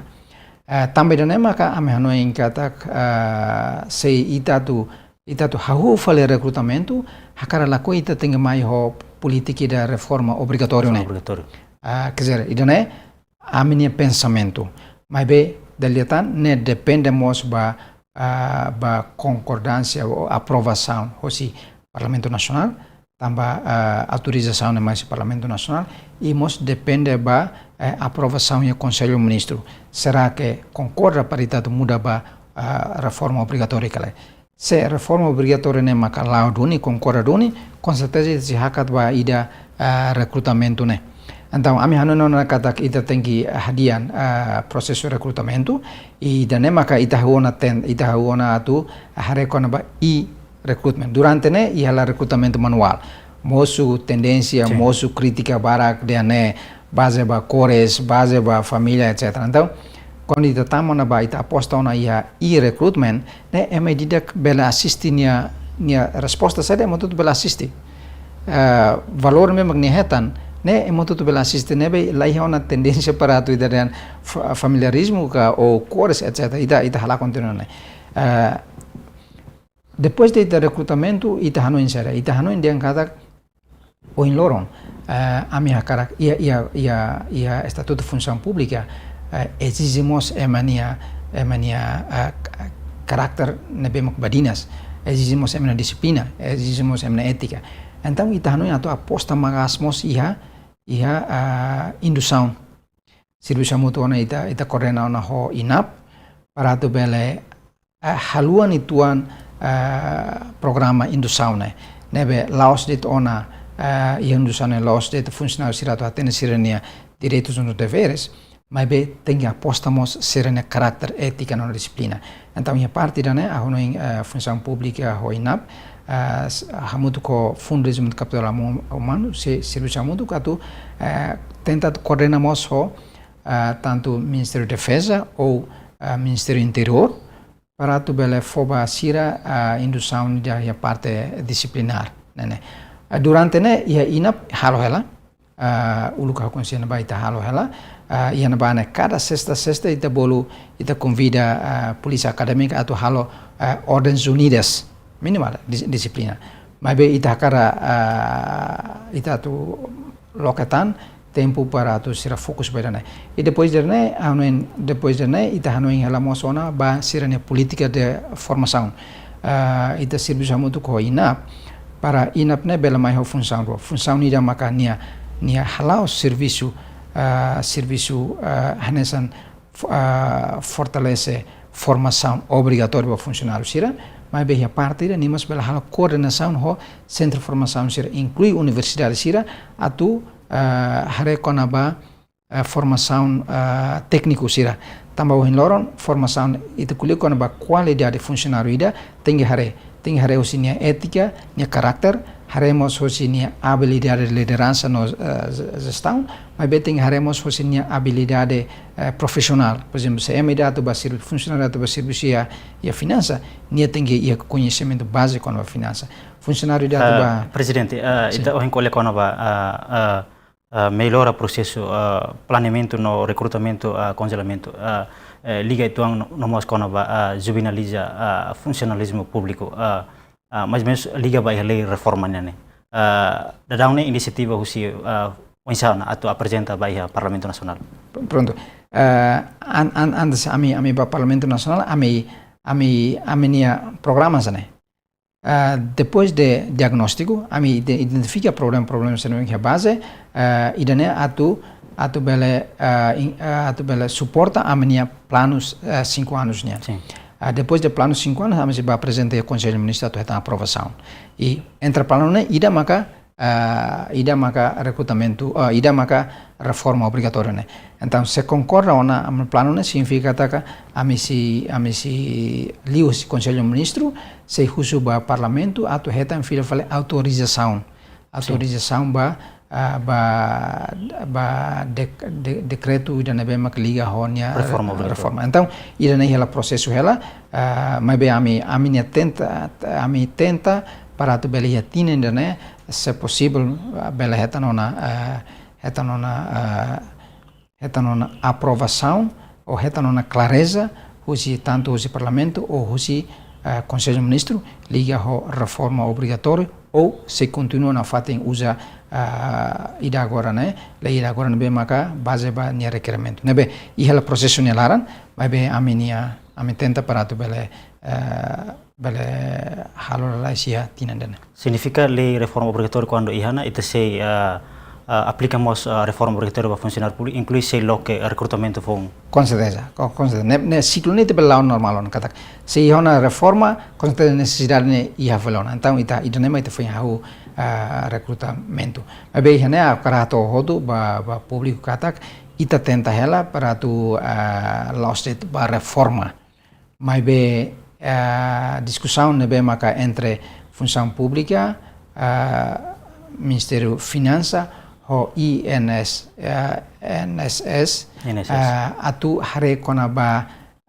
Ah, tanba ida-ne'e maka ami hanoin katak, ah, se ita atu, ita atu hahú fali rekrutamentu, hakarak lakohi ita tenke mai ho polítika ida reforma obrigatóriu ne'e. Obrigatóriu. Ah, quer dizer, ida-ne'e ami-nia pensamentu. Maibé, dala ida tan, ne'e depende mós ba, ah, ba konkordánsia ou aprovasaun hosi Parlamentu Nasionál, tanba, ah, autorizasaun ne'e mai husi Parlamentu Nasionál, i mós depende ba, eh, aprovasaun iha Konsellu Ministru. Será que konkorda para ita atu muda ba, ah, reforma obrigatória ka lae? Se reforma obrigatória ne'e maka la'o duni, konkorda duni, konserteza ita sei hakat ba ida, ah, rekrutamentu ne'e. Entaun, ami hanoin ona katak ita tenke hadi'a, ah, prosesu rekrutamentu, i ida-ne'e maka ita hahú ona ten-, ita hahú ona atu haree kona-ba e-recruitment. Durante ne'e iha hela rekrutamentu manuál. Mosu tendénsia, sin, mosu krítika barak dehan ne'e bazeia ba kores, bazeia ba família, et cetera. Entaun, kuandu ita tama ona ba ita aposta ona iha e-recruitment, ne'e ema ida-idak bele asiste nia, nia resposta saida ema hotu-hotu bele asiste. Eh, valór ne'ebé mak nia hetan, ne'e ema hotu-hotu bele asiste, ne'ebé la iha ona tendénsia para atu ita dehan fa-, familiarizmu ka ou kores, et cetera. Ita, ita halakon tiha ona ne'e. Eh, depois de ita rekrutamentu, ita hanoin saida, ita hanoin dehan katak ohin loron, eh, ami hakarak iha, iha, iha, iha Estatutu Funsaun Públika, eh, ezije mós ema nia, ema nia, eh, ka-, karakter ne'ebé mak badinas, ezije mós ema nia dixiplina, ezije mós ema nia étika. Entaun, ita hanoin atu aposta maka'as mós iha, iha, ah, indusaun. Servisu hamutuk ona ita, ita koordena ona ho INAP, para atu bele, eh, haluha uitoan, eh, programa indusaun ne'e. Ne'ebé la'ós de'it ona, eh, iha indusaun ne'e la'ós de'it funsionáriu sira atu hatene sira-nia direitus no deveres, maibé tenke aposta mós sira-nia karakter étika no dixiplina. Entaun, iha parte ida-ne'e, ha'u hanoin, eh, Funsaun Públika ho INAP, eh, s-, hamutuk ho Fundu Dezenvolvimentu Kapitál Umu-, Umanu, sei servisu hamutuk atu, eh, tenta koordena mós ho, eh, tantu Ministériu Defeza ou, eh, Ministériu Interiór, para atu bele fó ba sira, eh, indusaun ida iha parte disiplinár, ne'e, ne'e. Ah, durante ne'e iha INAP halo hela, ah, uluk ha'u konsidera ba ita halo hela, ah, iha ne'ebá ne'e kada sesta-sesta ita bolu, ita konvida, ah, polísia akadémika atu halo, ah, ordens unidas, minimal dis-, dixiplina. Maibé ita hakarak, ah, ita atu loke tan tempu para atu sira fokus ba ida-ne'e. I depois de ne'e, hanoin, depois de ne'e, ita hanoin hela mós ona ba sira-nia polítika de formasaun. Ah, ita servisu hamutuk ho INAP, para INAP ne'e bele mai ho funsaun rua. Funsaun ida maka nia, nia hala'o servisu, ah, servisu, ah, hanesan fo-, ah, fortalese formasaun obrigatóriu ba funsionáriu sira, maibé iha parte ida nia mós bele halo koordenasaun ho sentru formasaun sira, inklui universidade sira, atu, ah, haree kona-ba, ah, formasaun, ah, tékniku sira. Tanba ohin loron, formasaun ita ko'alia kona-ba kualidade funsionáriu ida, tenke haree, tenke haree husi nia étika, nia karakter, haree mós husi nia abilidade de lideransa no, eh, je-, jestaun, maibé tenke haree mós husi nia abilidade, eh, profisionál. Por ezemplu, se ema ida atu ba servi-, funsionáriu atu ba servisu iha, iha finansa, nia tenke iha koñesimentu báziku kona-ba finansa. Funsionáriu ida atu Ah, ba Prezidente, ah, Sin. ita ohin ko'alia kona-ba, ah, ah, ah, mellora prosesu, ah, planeamentu no rekrutamentu, ah, konselamentu, ah, eh, liga uitoan no, no mós kona-ba, ah, juveniliza, ah, funsionalizmu públiku, ah, ah, mais ou menus liga ba iha lei reforma nian ne'e. Ah, daudaun ne'e inisiativa husi, ah, oinsá ona atu aprezenta ba iha Parlamentu Nasionál? Prontu. Eh, an-, an-, antes ami, ami ba Parlamentu Nasionál, ami, ami, ami-nia programa hanesan ne'e. Ah, depois de diagnóstiku, ami ide-, identifika problema, problema sira iha baze, ah, ida-ne'e atu, atu bele, ah, in-, ah, atu bele suporta ami-nia planus, ah, cinco anos nian. Sin. Ah, depois de planu cinco anos, ami sei ba aprezenta iha Konsellu Ministru atu hetan aprovasaun. I entre planu ne'e, ida maka, ah, ida maka rekrutamentu, ah, ida maka reforma obrigatóriu ne'e. Entaun, se konkorda ona ami-nia planu ne'e, signifika katak ami sei, ami sei liuhusi Konsellu Ministru, sei husu ba Parlamentu atu hetan fila fali autorizasaun. Sin. Autorizasaun ba, ah, ba, ba dek-, de-, dekretu ida ne'ebé mak liga ho nia, Reforma eh, obrigatória. Reforma. Entaun, ida-ne'e hela prosesu hela, ah, maibé ami, ami-nia tenta, ami tenta para atu bele iha tinan ida-ne'e, se posivel, ah, bele hetan ona, ah, hetan ona, ah, hetan ona aprovasaun, ou hetan ona klareza, husi, tantu husi Parlamentu, ou husi, ah, Konsellu Ministru, liga ho reforma obrigatóriu, ou sei kontinua nafatin uza, ah, ida agora ne'e, lei ida agora ne'ebé maka baze ba nia rekerimentu. Ne'ebé, iha hela prosesu nia laran, maibé ami-nia, ami tenta para atu bele, ah, bele halo lalais iha tinan ida-ne'e. Signifika lei reforma obrigatória kuandu iha ona, ita sei, ah, ah, aplika mós, ah, reforma obrigatória ba funsionáriu públiku, inklui sei loke rekrutamentu foun? Com certeza, com, com certeza. Ne'e, ne'e siklu ne'e ita bele la'o normál ona katak. Se iha ona reforma, com certeza nesesidade ne'e iha fali ona. Entaun, ita, ida-ne'e mak ita foin hahú, ah, rekrutamentu. Maibé iha ne'e ha'u hakarak hato'o hotu ba, ba públiku katak, ita tenta hela para atu, ah, la'ós de'it ba reforma. Maibé, eh, diskusaun ne'ebé maka entre Funsaun Públika, eh, Ministériu Finansa, ho I N S, eh, I N S S, I N S S. Eh, atu haree kona-ba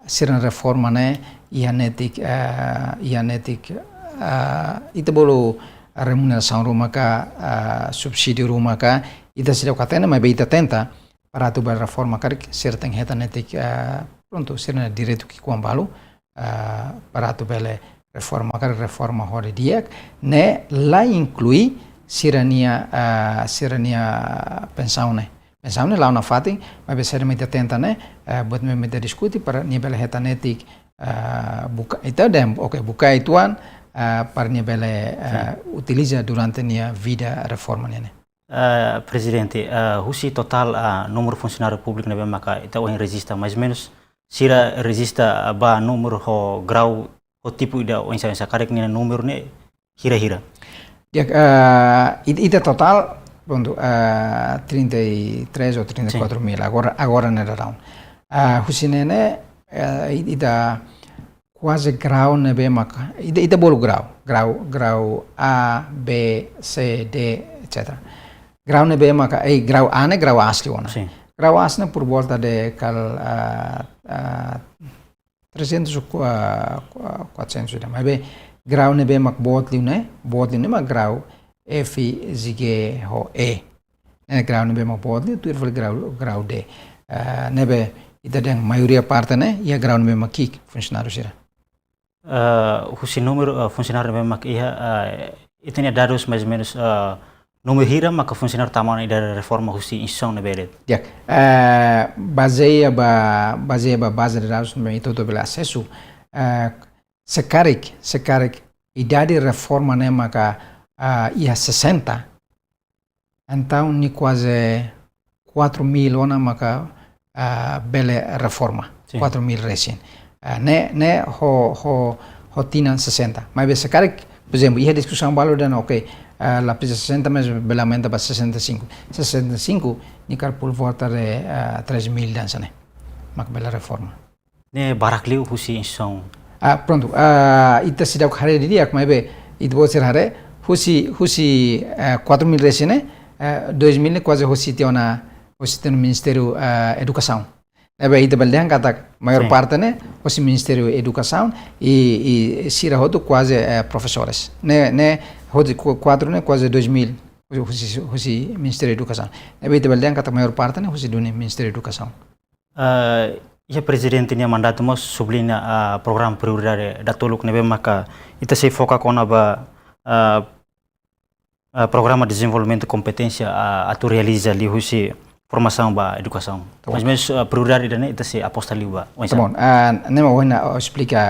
sira-nia reforma ne'e, iha netik, eh, iha netik, eh, ita bolu remunerasaun ruma ka, eh, subsídiu ruma ka, ita seidauk hatene, maibé ita tenta, para atu bele reforma karik sira tenke hetan netik, ah, prontu, sira-nia direitu ki'ikoan balu, ah, para atu bele reforma karik reforma ho di'ak, ne'e la inklui sira-nia, ah, sira-nia pensaun ne'e. Pensaun ne'e la'o nafatin, maibé sira-ne'e mak ita tenta ne'e, ah, buat ne'ebé mak ita diskute para nia bele hetan netik, ah, buka, ita dehan, oke, buka uitoan, ah, para nia bele, ah, Sin. utiliza durante nia vida reforma nian ne'e. Eh, Prezidente, eh, husi totál, eh, númeru funsionáriu públiku ne'ebé maka ita ohin rejista, mais ou menus, sira rejista, eh, ba númeru ho grau, ho tipu ida oinsá-oinsá karik nia númeru ne'e hira-hira? Ya, eh, it-, ita totál, prontu, eh, trinta e três ou trinta e quatro mil, Sin. agora, agora ne'e daudaun. Eh, husi ne'e ne'e, eh, it-, ita kuaze grau ne'ebé maka, ita, ita bolu grau, grau, grau A, B, C, D, et cetera. Grau ne'ebé maka, eh, grau A ne'e grau aas liu ona. Sin. Grau aas ne'e por volta de kala, ah, ah, trezentos ou qua-, qua-, quatrocentos ida. Maibé grau ne'ebé mak boot liu ne'e, boot liu ne'e mak grau F, G ho E. Ne'e grau ne'ebé mak boot liu, tuir fali grau, grau D. Ah, ne'ebé ita dehan maioria parte ne'e iha grau ne'ebé mak ki'ik funsionáriu sira. Ah, husi númeru, ah, funsionáriu ne'ebé mak iha, ah, ita-nia dadus mais ou menus, ah, númeru hira maka funsionáriu tama ona idade reforma husi instituisaun ne'ebé de'it? Di'ak, ah, bazeia ba, bazeia ba baze de dadus ne'ebé ita hotu bele asesu, ah, se karik, se karik idade reforma ne'e maka, ah, iha sesenta, entaun ne'e kuaze quatro mil ona maka, ah, bele reforma. Sin. Quatro mil resin. Ah, ne'e, ne'e ho, ho, ho tinan sesenta. Maibé se karik, por ezemplu, iha diskusaun balu dehan, ok, ah, la presiza sesenta, mas bele aumenta ba sesenta e cinco. Sesenta e cinco, ne'e karik por volta de, ah, três mil hanesan ne'e. Mak bele reforma. Ne'e barak liu husi instituisaun. Ah, prontu. Ah, ita seidauk haree didi'ak, maibé ita-boot sira haree, husi, husi, ah, quatro mil resin ne'e, ah, dois mil ne'e kuaze hosi tiha ona, hosi tiha ona Ministériu, ah, Edukasaun. Ne'ebé ita bele dehan katak maiór, sin, parte ne'e hosi Ministériu Edukasaun i, i sira hotu kuaze, eh, profesores. Ne'e, ne'e hosi ku-, quatro ne'e kuaze dois mil, hosi, hosi Ministériu Edukasaun. Ne'ebé ita bele dehan katak maiór parte ne'e hosi duni Ministériu Edukasaun. Ah, iha Prezidente nia mandatu mós subliña, ah, programa prioridade datoluk ne'ebé maka ita sei foka kona-ba, ah, ah, programa dezenvolvimentu kompeténsia, ah, atu realiza liuhusi formasaun ba edukasaun. Tá bom. Mais ou menus, ah, prioridade ida-ne'e ita sei aposta liu ba. Tá bom. Ah, ne'e mak ohin ha'u esplika,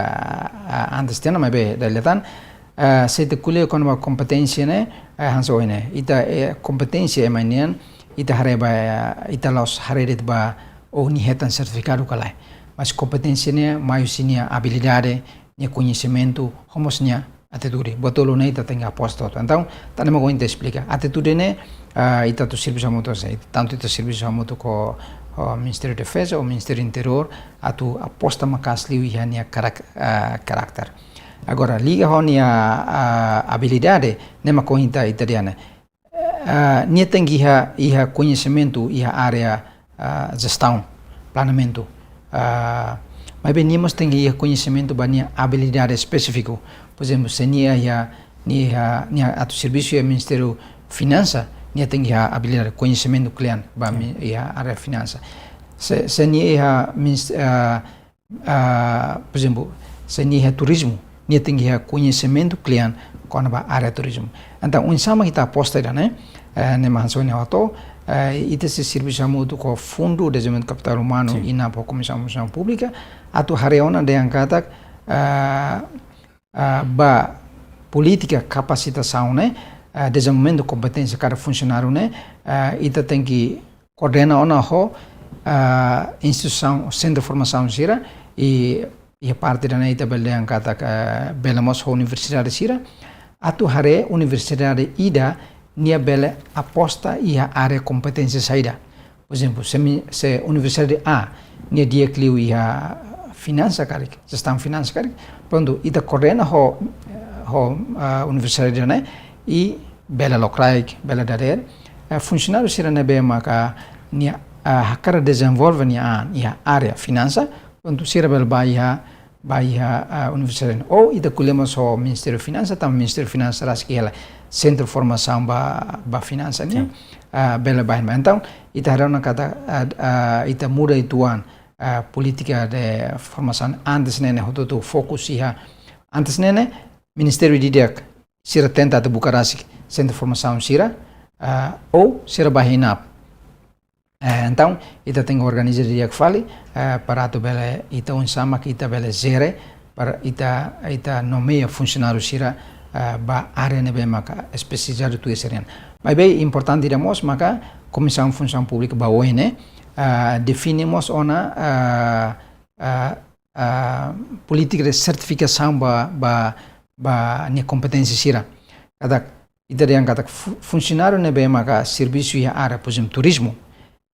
ah, antes tiha ona, maibé dala ida tan, ah, se ita ko'alia kona-ba kompeténsia ne'e, ah, hanesan ohin ne'e. Ita, eh, kompeténsia ema nian, ita haree ba, eh, ita la'ós haree de'it ba ó nia hetan sertifikadu ka lae. Mas kompeténsia ne'e mai husi nia abilidade, nia koñesimentu, ho mós nia atitude. Buat tolu ne'e ita tenke aposta hotu. Entaun, tan ne'e mak ohin ita esplika. Atitude ne'e, ah, ita atu servisu hamutuk, se, tantu ita servisu hamutuk ho, ho Ministériu Defeza ou Ministériu Interiór, atu aposta maka'as liu iha nia karak-, ah, karakter. Agora, liga ho nia, ah, abilidade, ne'e mak ohin ita, ita dehan ne'e. Ah, nia tenke iha, iha koñesimentu iha área, ah, jestaun, planeamentu. Ah, maibé nia mós tenke iha koñesimentu ba nia abilidade espesífiku. Por ezemplu, se nia iha, nia iha, nia atu servisu iha Ministériu Finansa, nia tenke iha abilidade, koñesimentu kle'an ba, sin, mi-, iha área finansa. Se, se nia iha minis-, ah, ah, por ezemplu, se nia iha turizmu, nia tenke iha koñesimentu kle'an kona-ba área turizmu. Entaun, oinsá mak ita aposta ida-ne'e, eh, ne'e mak hanesan ohin ha'u hato'o, eh, ita sei servisu hamutuk ho Fundu Dezenvolvimentu Kapitál Umanu, sin, i na Komisaun Funsaun Públika, atu haree ona dehan katak, ah, ah, ba polítika kapasitasaun ne'e, ah, dezenvolvimentu kompeténsia kada funsionáriu ne'e, ah, ita tenke koordena ona ho, ah, instituisaun, sentru formasaun sira, i, i parte ida-ne'e ita bele dehan katak, ah, bele mós ho universidade sira, atu haree universidade ida nia bele aposta iha área kompeténsia saida. Por ezemplu, se mi-, se universidade A nia di'ak liu iha finansa karik, jestaun finansa karik, prontu, ita koordena ho, ho, ah, universidade ne'e, i bele lokraik, bele dadeer, eh, funsionáriu sira ne'ebé maka nia, ah, hakarak dezenvolve nia an iha área finansa, prontu, sira bele bá iha, bá iha, ah, universidade. Ou ita ko'alia mós ho Ministériu Finansa, tanba Ministériu Finansa rasik hela sentru formasaun ba, ba finansa nian, sin, ah, bele bá iha. Entaun, ita haree ona katak, ah, ah, ita muda uitoan, ah, polítika de formasaun antes ne'e ne'e hotu-hotu fokus iha. Antes ne'e ne'e, ministériu didi'ak sira tenta atu buka rasik sentru formasaun sira, ah, ou sira bá iha INAP. Eh, entaun, ita tenke organiza didi'ak fali, eh, para atu bele ita oinsá mak ita bele jere, para ita, ita nomeia funsionáriu sira, eh, ba área ne'ebé maka espesializadu tuir sira-nian. Maibé importante ida mós maka Komisaun Funsaun Públika ba oin ne'e, eh, define mós ona, eh, eh, eh, polítika de sertifikasaun ba, ba, ba nia kompeténsia sira. Katak, ita dehan katak fu-, funsionáriu ne'ebé maka servisu iha área, por ezemplu, turizmu,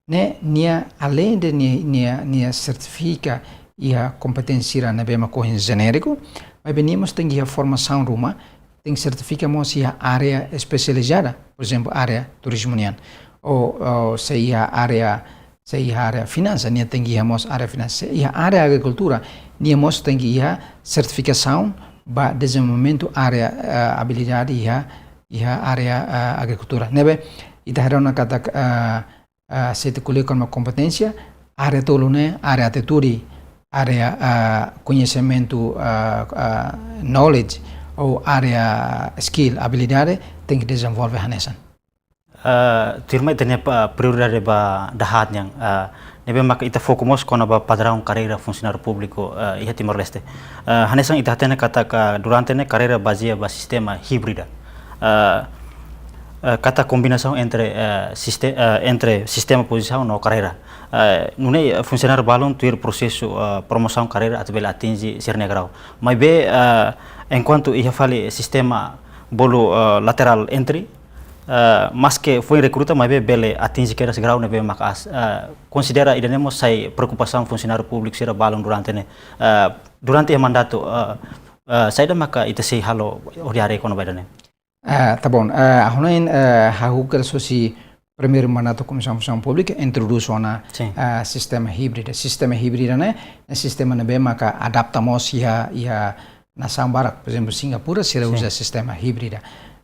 ne'e nia, além de nia, nia, nia sertifika iha kompeténsia sira ne'ebé mak ohin jenériku, maibé nia mós tenke iha formasaun ruma, tenke sertifika mós iha área espesializada, por ezemplu, área turizmu nian. Ou, ou se iha área, se iha área finansa, nia tenke iha mós área finansa. Se iha área agrikultura, nia mós tenke iha sertifikasaun ba dezenvolvimentu área, eh, abilidade iha iha área, ah, agrikultura. Ne'ebé ita haree ona katak, ah, ah, se ita ko'alia kona-ba kompeténsia, área tolu ne'e, área atitudi, área, ah, koñesimentu, ah, ah, knowledge, ou área skill, abilidade, tenke dezenvolve hanesan. Ah, tuirmai ita-nia pa-, prioridade ba dahaat nian, ah, ne'ebé maka ita foku mós kona-ba padraun karreira funsionáriu públiku, ah, iha Timor-Leste. Ah, hanesan ita hatene katak durante ne'e karreira bazeia ba sistema híbrida. Ah, ah, katak kombinasaun entre, ah, siste-, ah, entre sistema pozisaun no karreira. Ah, nune'e, ah, funsionáriu balun tuir prosesu, ah, promosaun karreira atu bele atinje sira-nia grau. Maibé, ah, enkuantu iha fali sistema bolu, ah, lateral entry, ah, maske foin rekruta, maibé bele atinje kedas grau ne'ebé maka aas, ah, konsidera ida-ne'e mós sai preokupasaun funsionáriu públiku sira balun durante ne'e. Ah, durante iha mandatu, ah, ah, saida maka ita sei halo hodi haree kona-ba ida-ne'e? Ah, tá bom. Ah, ha'u hanoin, ah, hahú kedas hosi primeiru mandatu Komisaun Funsaun Públika introdús ona, Sin. ah, sistema híbrida. Sistema híbrida ne'e, ne'e sistema ne'ebé maka adapta mós iha, iha nasaun barak. Por ezemplu, Singapura, sira Sin. uza sistema híbrida.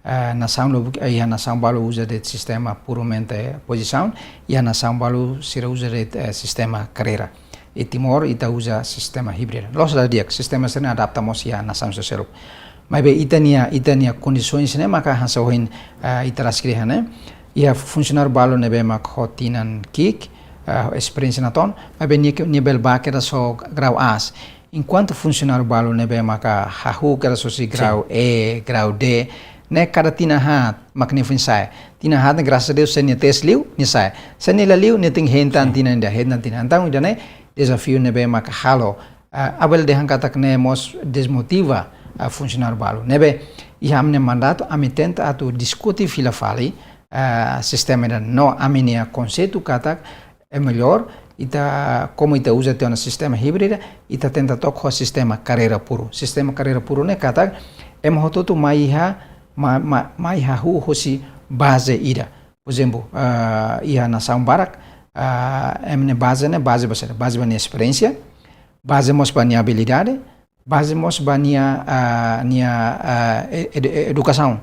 Ah, nasaun lubuk, eh, iha nasaun balu uza de'it sistema puramente pozisaun, iha nasaun balu sira uza de'it, eh, sistema karreira. I Timor, ita uza sistema híbrida. La'ós la di'ak, sistema sira-ne'e adapta mós iha nasaun sira seluk. Maibé ita-nia, ita-nia kondisaun sira-ne'e maka hanesan ohin, ah, ita rasik dehan ne'e. Iha funsionáriu balu ne'ebé mak ho tinan ki'ik, ah, esperiénsia natoon, maibé nia ke, nia bele bá kedas ho grau aas. Enkuantu funsionáriu balu ne'ebé maka hahú kedas hosi Sin. grau E, grau D, ne'e kada tinan haat mak nia foin sa'e. Tinan haat ne'e, grasas a Deus, se nia tes liu, nia sa'e. Se nia la liu, nia tenke hein tan Sin. tinan ida, hein tan tinan. Entaun, ida-ne'e dezafiu ne'ebé maka halo, ah, ha'u bele dehan katak ne'e mós dezmotiva, ah, funsionáriu balu. Ne'ebé, iha ami-nia mandatu, ami tenta atu diskute fila fali, ah, sistema ida-ne'e no ami-nia konseitu katak, é melhor, ita, komu ita uza tiha ona sistema híbrida, ita tenta to'o ho sistema karreira puru. Sistema karreira puru ne'e katak, ema hotu-hotu mai iha, ma-, ma-, mai hahú hosi baze ida. Por ezemplu, ah, iha nasaun barak, ah, ema nia baze ne'e, baze ba saida, baze ba nia esperiénsia, baze mós ba nia abilidade, baze mós ba nia, ah, nia, ah, e-, ed-, e-, edukasaun.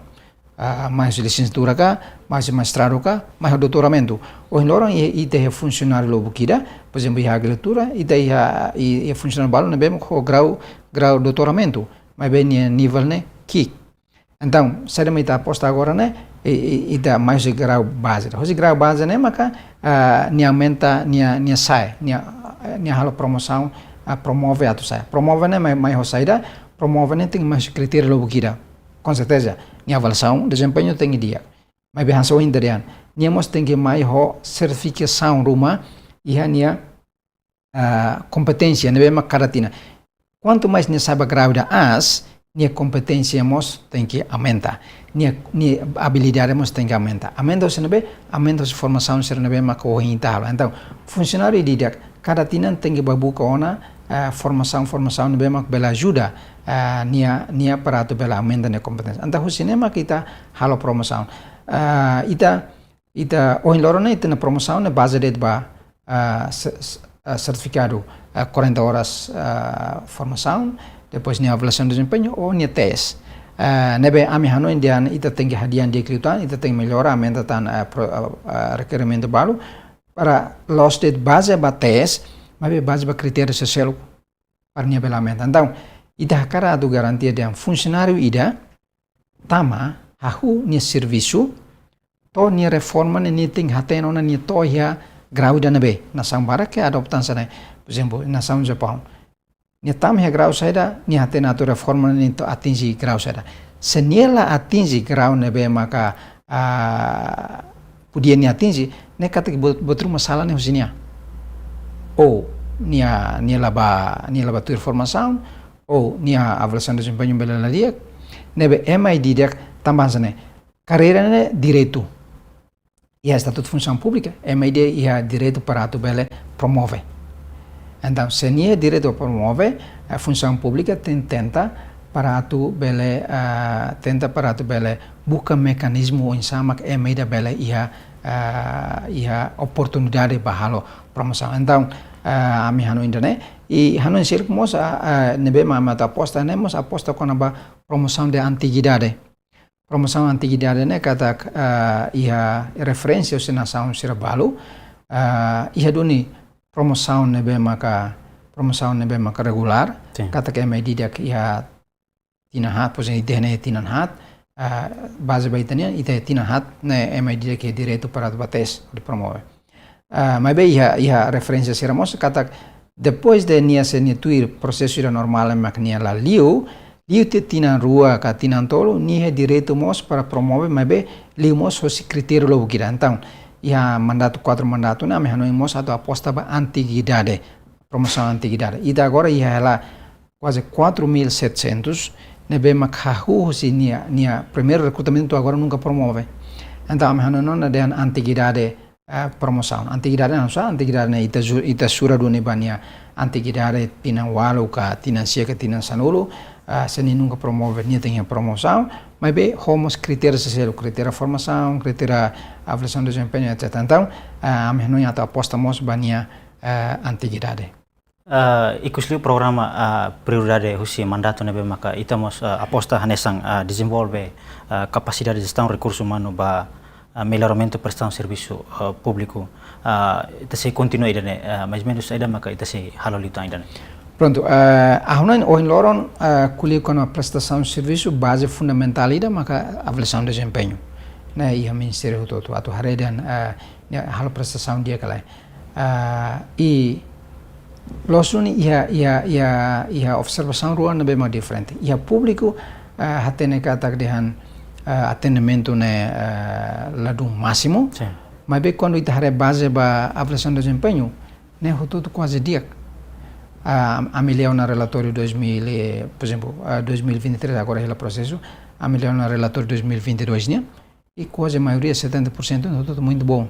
Ah, mai husi lisensiatura ka, mai husi mestradu ka, mai ho doutoramentu. Ohin loron i, ita iha funsionáriu lubuk ida, por ezemplu, iha agrikultura, ita iha, i, iha funsionáriu balu ne'ebé mak ho grau, grau doutoramentu, maibé nia nivel ne'e ki'ik. Entaun, saida mak ita aposta agora ne'e, i, i, ita mai husi grau baze. Hosi grau baze ne'e maka, ah, nia aumenta nia, nia sa'e, nia, nia halo promosaun, ah, promove atu sa'e. Promove ne'e mai, mai ho saida, promove ne'e tenke mai husi kritéria lubuk ida. Com certeza, nia avaliasaun dezempeñu tenke di'ak. Maibé hanesan ohin ita dehan, nia mós tenke mai ho sertifikasaun ruma iha nia, ah, kompeténsia ne'ebé mak kada tinan. Kuantu mais nia sa'e ba grau ida aas, nia kompeténsia mós tenke aumenta. Nia, nia abilidade mós tenke aumenta. Aumenta husi ne'ebé, aumenta husi formasaun sira ne'ebé mak ohin ita halo. Entaun, funsionáriu ida-idak, kada tinan tenke bá buka ona, eh, formasaun, formasaun ne'ebé mak bele ajuda, eh, nia, nia para atu bele aumenta nia kompeténsia. Entaun, husi ne'e mak ita halo promosaun. Eh, ita, ita, ohin loron ne'e ita-nia promosaun ne'e baze de'it ba, eh, se-, se-, eh, sertifikadu, eh, quarenta horas, eh, formasaun, depois nia avaliasaun dezempeñu ou nia tes. Eh, ne'ebé ami hanoin dehan ita tenke hadi'a di'ak liután, ita tenke mellora, aumenta tan, eh, pro-, eh, eh, rekerimentu balu, para la'ós de'it baze ba tes, maibé baze ba kritériu sira seluk para nia bele aumenta. Entaun, ita hakarak atu garantia dehan funsionáriu ida tama hahú nia servisu, to'o nia reforma ne'e nia tenke hatene ona nia to'o iha grau ida ne'ebé. Nasaun barak ke adopta hanesan ne'e. Por ezemplu, nasaun Japaun. Nia tama iha grau saida, nia hatene atu reforma ne'e nia atu atinje grau saida. Se nia la atinje grau ne'ebé maka, ah, podia nia atinje, ne'e katak buat, buat ruma sala ne'e husi nia. Ou nia, nia la bá, nia la bá tuir formasaun, ou nia avaliasaun dezempeñu bele la di'ak, ne'ebé ema ida-idak tanba hanesan ne'e. Karreira ne'e direitu. Iha Estatutu Funsaun Públika, ema ida iha direitu para atu bele promove. Entaun, se nia iha direitu promove, eh, Funsaun Públika tenke tenta para atu bele, eh, tenta para atu bele buka mekanizmu oinsá mak ema ida bele iha, eh, iha oportunidade ba halo promosaun. Entaun, eh, ami hanoin ida-ne'e, i hanoin seluk mós, eh, eh, ne'ebé mak ami atu aposta ne'e mós aposta kona-ba promosaun de antiguidade. promosaun antiguidade ne'e katak, ah, iha referénsia husi nasaun sira balu, ah, iha duni promosaun ne'ebé maka, promosaun ne'ebé maka regulár, Sin. katak ema ida-idak iha tinan haat, por ezemplu, ita-nia tinan haat, ah, baze ba ita-nia, ita tinan haat, ne'e ema ida-idak iha direitu para atu ba tes, atu promove. Ah, maibé iha, iha referénsia sira mós katak depois de nia sei nia tuir prosesu ida normál mak nia la liu, liu tiha tinan rua ka tinan tolu, nia iha direitu mós para promove, maibé liu mós hosi kritériu lubuk ida. Entaun, iha mandatu, kuatru mandatu ne'e, ami hanoin mós atu aposta ba antiguidade, promosaun antiguidade. Ita agora iha hela kuaze quatro mil e setecentos ne'ebé mak hahú husi nia, nia primeiru rekrutamentu agora nunka promove. Entaun, ami hanoin ona dehan antiguidade, eh, promosaun. Antiguidade ne'e sá, antiguidade ne'e ita ju-, ita sura duni ba nia antiguidade tinan ualu ka tinan sia ka tinan sanulu, eh, se nia nunka promove, nia tenke iha promosaun, maibé ho mós kritériu sira seluk, kritériu formasaun, kritériu avaliasaun dezempeñu, et cetera. Entaun, eh, ami hanoin atu aposta mós ba nia, eh, antiguidade. Ah, ikus liu programa, ah, prioridade husi mandatu ne'ebé maka ita mós, ah, aposta hanesan, ah, dezenvolve, ah, kapasidade jestaun rekursu umanu ba, ah, melloramentu prestasaun servisu, ah, públiku. Ah, ita sei kontinua ida-ne'e, ah, mais menus saida maka ita sei halo liután ida-ne'e? Prontu, ah, ha'u hanoin ohin loron, ah, ko'alia kona-ba prestasaun servisu, baze fundamentál ida maka avaliasaun dezempeñu. Ne'e iha ministériu hotu-hotu, atu haree dehan, ah, nia halo prestasaun di'ak ka lae. Ah, i loos duni iha, iha, iha, iha observasaun rua ne'ebé mak diferente. Iha públiku, ah, hatene katak dehan, ah, atendimentu ne'e, ah, ladún másimu. Sin. Maibé kuandu ita haree baze ba avaliasaun dezempeñu, ne'e hotu-hotu kuaze di'ak. Ah, ami lee ona relatóriu dois mil, eh, por ezemplu, ah, dois mil e vinte e três agora hela prosesu, ami lee ona relatóriu dois mil e vinte e dois nian, i kuaze maioria, setenta por cento, hotu-hotu muito bom.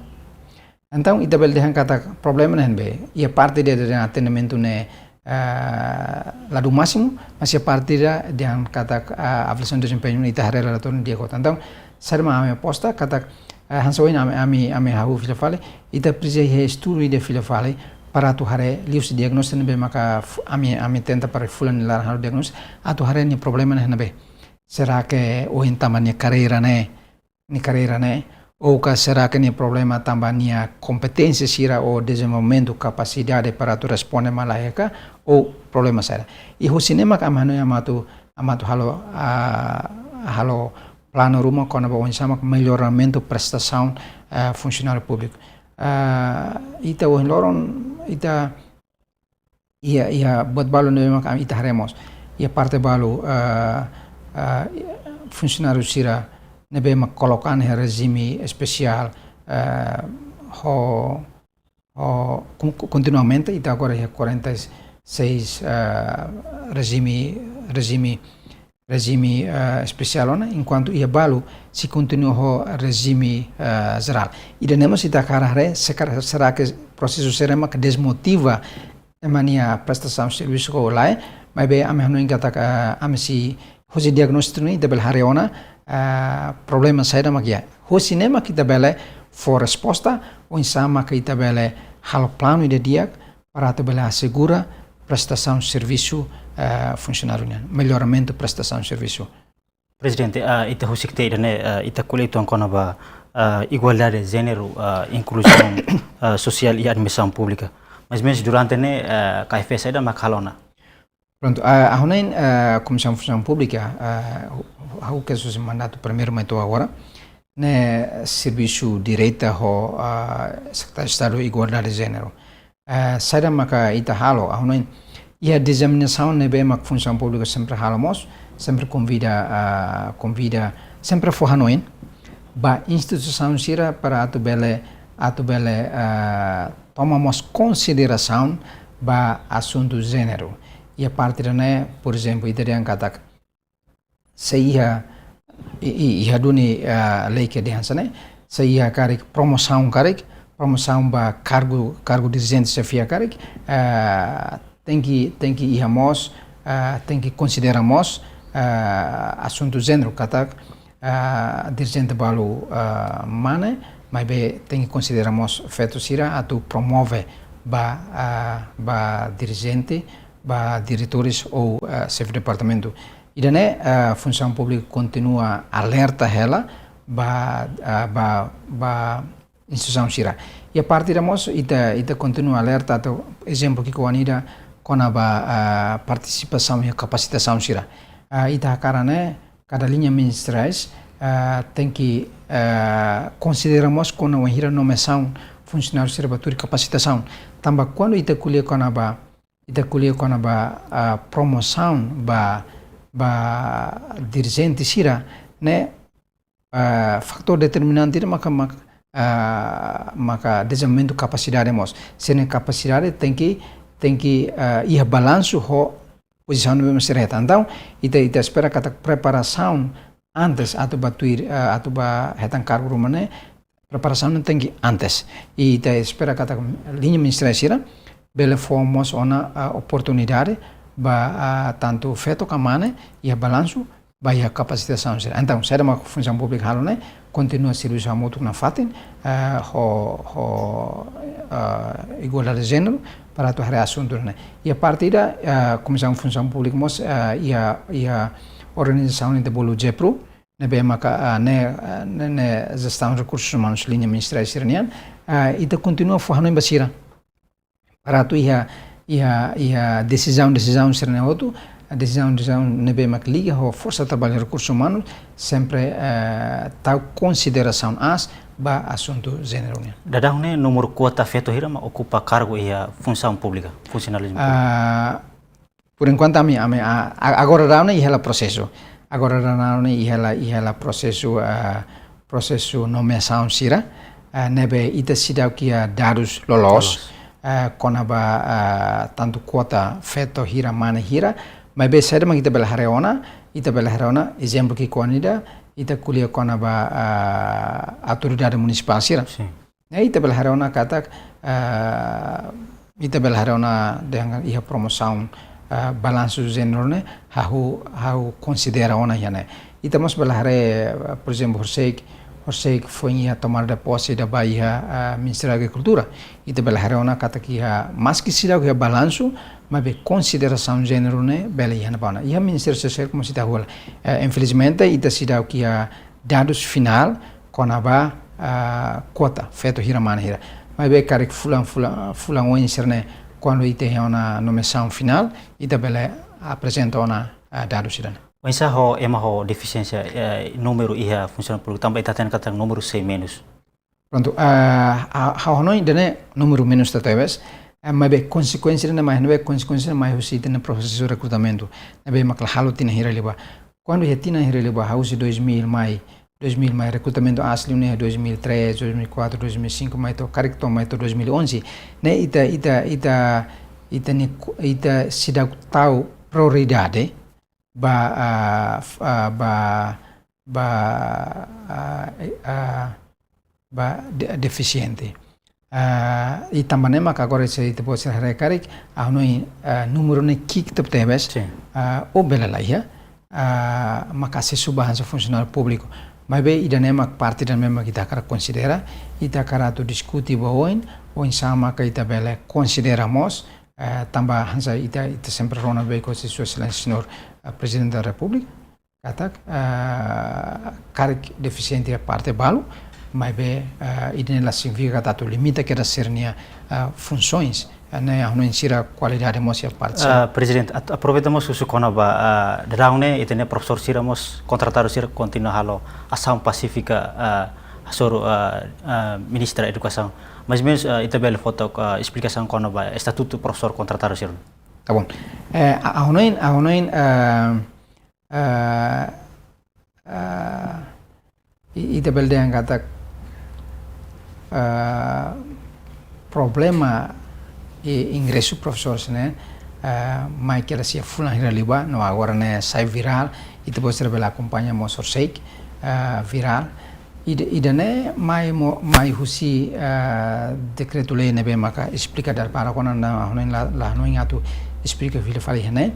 Entaun, ita bele dehan katak problema ne'e ne'ebé, iha parte de, de atendimentu ne'e, ah, ladún másimu, mas iha parte ida dehan katak, ah, avaliasaun dezempeñu ne'e ita haree relatóriu di'ak hotu. Entaun, saida mak ami aposta katak, ah, hanesan ohin ami, ami, ami hahú fila fali, ita presiza iha estudu ida fila fali para atu haree liuhusi diagnóstiku ne'ebé maka f-, ami, ami tenta para fulan nia laran halo diagnóstiku, atu haree nia problema ne'e ne'ebé. Será que ohin tanba nia karreira ne'e, nia karreira ne'e, ou ka será que nia problema tanba nia kompeténsia sira ou dezenvolvimentu kapasidade para atu responde malae ka, ou problema saida? I husi ne'e mak ami hanoin ami atu, ami atu halo, ah, halo planu ruma kona-ba oinsá mak melloramentu prestasaun, ah, funsionáriu públiku. Ah, ita ohin loron, ita iha, iha buat balu ne'ebé mak ita haree mós. Iha parte balu, ah, ah, funsionáriu sira ne'ebé mak koloka an iha rejime espesiál, ah, ho, ho kon-, kontinuamente, ita agora iha quarenta e seis, ah, rejime, rejime rejime, eh, espesiál ona, enkuantu iha balu sei kontinua ho rejime, eh, jerál. Ida-ne'e mós ita hakarak haree, se ka-, será que prosesu sira mak desmotiva ema nia prestasaun servisu ka lae, maibé ami hanoin katak, eh, ami sei, husi diagnóstiku ne'e ita bele haree ona, eh, problema saida mak iha. Husi ne'e mak ita bele fó resposta, oinsá mak ita bele halo planu ida di'ak, para atu bele asegura prestasaun servisu, eh, funsionáriu nian, melloramentu prestasaun servisu. Prezidente, ah, ita husik tiha ida-ne'e, ah, ita ko'alia uitoan kona-ba, ah, igualdade jéneru, ah, inkluzaun, ah, sosiál i administrasaun públika. Mais menus durante ne'e, ah, K F P saida mak halo ona? Prontu, ah, ha'u hanoin, ah, Komisaun Funsaun Públika, ah, hu-, ha'u ke husi mandatu primeiru mai to'o agora, ne'e servisu direta ho, ah, Sekretáriu Estadu Igualdade Jéneru. Eh, saida maka ita halo, ha'u hanoin, iha diseminasaun ne'ebé mak Funsaun Públika sempre halo mós, sempre konvida, ah, konvida, sempre fó hanoin ba instituisaun sira para atu bele, atu bele, ah, toma mós konsiderasaun ba asuntu jéneru. Iha parte ida-ne'e, por ezemplu, ita dehan katak, se iha, i, i, iha duni, ah, lei ke dehan hanesan ne'e, se iha karik promosaun karik, promosaun ba kargu, kargu dirijente xefia karik, ah, tenke, tenke iha mós, ah, tenke konsidera mós, ah, asuntu jéneru katak, ah, dirijente balu, ah, mane, maibé tenke konsidera mós feto sira atu promove ba, ah, ba dirijente, ba diretores ou, ah, xefe departamentu. Ida-ne'e, ah, Funsaun Públika kontinua alerta hela ba, ah, ba, ba instituisaun sira. Iha parte ida mós ita, ita kontinua alerta atu ezemplu ki'ik-oan ida kona-ba, ah, partisipasaun iha kapasitasaun sira. Ah, ita hakarak ne'e kada liña ministeriál, ah, tenke, ah, konsidera mós kona wainhira nomeasaun funsionáriu sira ba tuir kapasitasaun. Tanba kuandu ita ko'alia kona-ba, ita ko'alia kona-ba, ah, promosaun ba, ba dirijente sira, ne'e, ah, fatór determinante ida maka, maka, ah, maka dezenvolvimentu kapasidade mós. Sira-nia kapasidade tenke, tenke, ah, iha balansu ho pozisaun ne'ebé mak sira hetan. Entaun, ita, ita espera katak preparasaun antes atu ba tuir, ah, atu ba hetan kargu ruma ne'e, preparasaun ne'e tenke antes. I ita espera katak liña ministeriál sira bele fó mós ona, ah, oportunidade ba, ah, tantu feto ka mane iha balansu ba iha kapasitasaun sira. Entaun, saida mak Funsaun Públika halo ne'e, kontinua servisu hamutuk nafatin, ah, ho, ho, ah, igualdade de jéneru, para atu haree asuntu ne'e. Iha parte ida, ah, Komisaun Funsaun Públika mós, ah, iha, iha organizasaun ita bolu JEPRU, ne'ebé maka, ah, ne'e, ah, ne'e, ne'e jestaun rekursus umanus liña ministeriál sira-nian, ah, ita kontinua fó hanoin ba sira. Para atu iha, iha, iha desizaun, desizaun sira-ne'e hotu, desizaun, desizaun ne'ebé mak liga ho forsa traballu rekursus umanus, sempre, eh, tau konsiderasaun aas ba asuntu jéneru nian. Daudaun ne'e númeru kuota feto hira mak okupa kargu iha Funsaun Públika, funsionalizmu públiku? Ah, por enkuantu ami, ami, a, a, agora daudaun ne'e iha hela prosesu. Agora daudaun ne'e iha hela, iha hela prosesu, ah, prosesu nomeasaun sira, ah, ne'ebé ita seidauk iha dadus loloos, loloos, ah, kona-ba, ah, tantu kuota feto hira, mane hira, maibé saida mak ita bele haree ona, ita bele haree ona, ezemplu ki'ik-oan ida, ita ko'alia kona-ba, ah, autoridade munisipál sira. Sin. Ne'e ita bele haree ona katak, ah, ita bele haree ona dehan iha promosaun, ah, balansu jéneru ne'e, ha'u, ha'u konsidera ona iha ne'e. Ita mós bele haree, ah, por ezemplu, horiseik, horiseik foin iha tomada de pose ida ba iha, ah, Ministériu Agrikultura. Ita bele haree ona katak iha, maski seidauk iha balansu, maibé konsiderasaun jéneru ne'e bele iha ne'ebá ona. Iha Ministériu Sosiál, komu ita hahú hela. Eh, infelizmente, ita seidauk iha dadus finál kona-ba, ah, kuota feto hira, mane hira. Maibé karik fulan, fulan, fulan oin sira-ne'e, kuandu ita iha ona nomeasaun finál, ita bele aprezenta ona, ah, dadus sira-ne'e. Oinsá ho ema ho defisiénsia, eh, númeru iha funsionáriu públiku, tanba ita hatene katak númeru sei menus. Prontu, ah, ah, ha'u hanoin ida-ne'e númeru menus tebetebes, eh, maibé konsekuénsia ida-ne'e mai, ne'ebé konsekuénsia ida-ne'e mai husi ita-nia prosesu rekrutamentu, ne'ebé mak la halo tinan hira liubá. Kuandu iha tinan hira liubá, hahú husi dois mil mai, dois mil mai, rekrutamentu aas liu ne'e dois mil e três, dois mil e quatro, dois mil e cinco, mai to'o, karik to'o, mai to'o dois mil e onze. Ne'e ita, ita, ita, ita-nia ku-, ita seidauk tau prioridade ba, ah, f-, ah, ba, ba, ah, eh, ah, ba de-, defisiente. Ah, i tanba ne'e maka agora se ita-boot sira haree karik, ha'u hanoin, ah, númeru ne'e ki'ik tebetebes, sin, ah, ou bele la iha, ah, maka asesu ba hanesan funsionáriu públiku. Maibé ida-ne'e mak parte ida-ne'e mak ita hakarak konsidera, ita hakarak atu diskute ba oin, oinsá maka ita bele konsidera mós, eh, tanba hanesan ita, ita sempre rona beibeik ho Sua Exelénsia Señór, eh, Prezidente da Repúblika, katak, eh, karik defisiente iha parte balu, maibé, eh, ida-ne'e la signifika katak atu limita kedas sira-nia, eh, funsoens, eh, ne'e ha'u hanoin sira kualidade mós iha parte sira. Ah, Prezidente, at-, aproveita mós husu kona-ba, ah, daudaun ne'e, ita-nia profesór sira mós, kontratadu sira kontinua halo asaun pasífika, ah, hasoru, ah, ah, Ministra Edukasaun. Mais ou menus, ah, ita bele fó took, ah, esplikasaun kona-ba estatutu profesór kontratadu sira. Tá bom. Eh, a, ha'u hanoin, ha'u hanoin, eh, eh, eh, i, ita bele dehan katak, eh, problema i ingresu profesór sira-ne'e, eh, mai kedas iha fulan hira liubá, no agora ne'e sai virál, ita-boot sira bele akompaña mós horiseik, eh, virál. Ida, ida-ne'e mai mo-, mai husi, eh, dekretu-lei ne'ebé maka esplika dala barak ona, ha'u hanoin la, la hanoin atu esplika fila fali iha ne'e.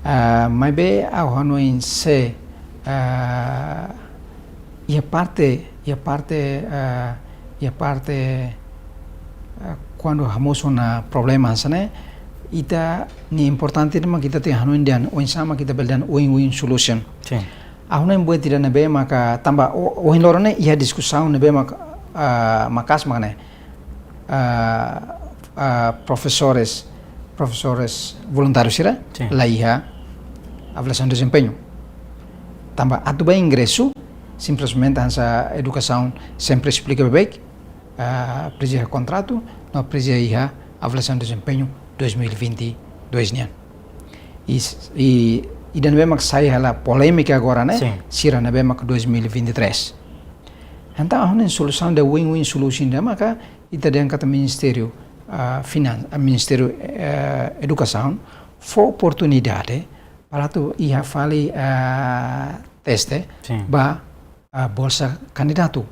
Eh, maibé ha'u hanoin se, eh, iha parte, iha parte, eh, iha parte, eh, kuandu hamosu ona problema hanesan ne'e, ita-nia importante mak ita tenke hanoin dehan oinsá mak ita bele dehan win-win solution. Sin. Ha'u hanoin buat ida ne'ebé maka tanba o-, ohin loron ne'e iha diskusaun ne'ebé maka, ah, maka'as mak ne'e, ah, ah, profesores, profesores voluntárius sira, sin, la iha avaliasaun dezempeñu. Tanba atu ba ingresu, simplesmente hanesan edukasaun sempre esplika beibeik, ah, presiza iha kontratu, no presiza iha avaliasaun dezempeñu dois mil e vinte e dois nian. I, i, ida ne'ebé mak sai hela polémika agora ne'e, sin, sira ne'ebé mak dois mil e vinte e três. Entaun, ha'u hanoin solusaun de win-win solution ida maka ita dehan katak Ministériu, ah, Finan-, ah, Ministériu, eh, Edukasaun fó oportunidade para atu iha fali, ah, teste, sin, ba, ah, bolsa kandidatu.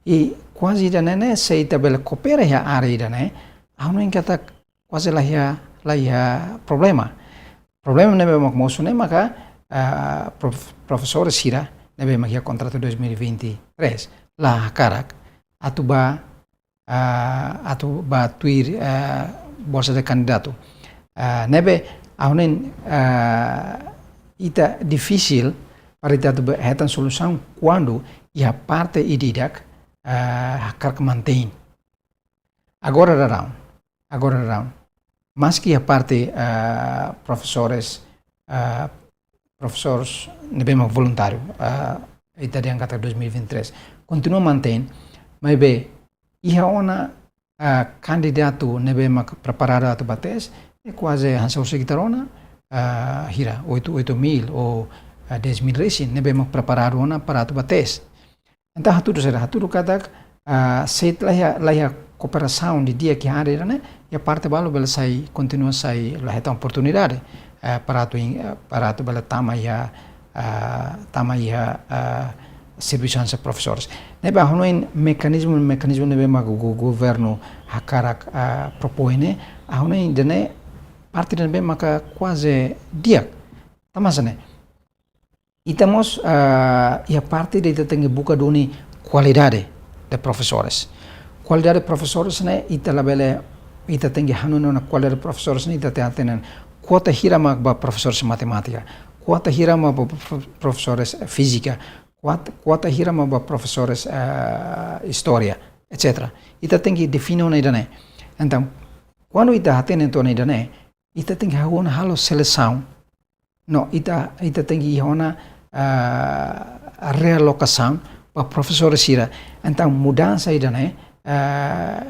I kuaze ida-ne'e ne'e, se ita bele koopera iha área ida-ne'e, ha'u hanoin katak kuaze la iha, la iha problema. Problema ne'ebé mak mosu ne'e maka, ah, prof-, profesór sira ne'ebé mak iha kontratu dois mil e vinte e três la hakarak atu ba, ah, atu ba tuir, ah, bolsa de kandidatu. Ah, ne'ebé ha'u hanoin, ah, ita difisil para ita atu ba hetan solusaun kuandu iha parte ida-idak, ah, hakarak mantein. Agora daudaun, agora daudaun. Maski iha parte, ah, profesores, ah, profesores ne'ebé mak voluntáriu, ah, ita dehan katak dois mil e vinte e três, kontinua mantein, maibé iha ona, ah, kandidatu ne'ebé mak preparadu atu ba teste, ne'e kuaze hanesan ha'u sei katak rona, ah, hira, oito, oito mil ou, ah, dez mil resin, ne'ebé mak preparadu ona para atu ba teste. Entaun hatudu saida, hatudu katak, ah, se la iha, la iha kooperasaun didi'ak iha área ne'e, iha parte balu bele sai, kontinua sai la hetan oportunidade, eh, para atu in-, eh, para atu bele tama iha, ah, tama iha, ah, servisu hanesan profesores. Ne'ebé ha'u hanoin mekanizmu, mekanizmu ne'ebé mak go-, governu hakarak, ah, propoin ne'e, ha'u hanoin ida-ne'e parte ne'ebé maka kuaze di'ak. Tanba sá ne'e? Ita mós, ah, iha parte ida ita tenke buka duni kualidade de profesores. Kualidade profesores ne'e ita labele, ita tenke hanoin ona kualidade profesores ne'e ita tenke hatene kuota hira mak ba profesores matemátika, kuota hira mak ba prof-, profesores fízika, kuot-, kuota hira mak ba profesores, ah, istória, et cetera. Ita tenke define ona ida-ne'e. Entaun, kuandu ita hatene ona ida-ne'e, ita tenke hahú ona halo selesaun. No, ita, ita tenke iha ona, ah, realokasaun ba profesór sira. Entaun, mudansa ida-ne'e, ah,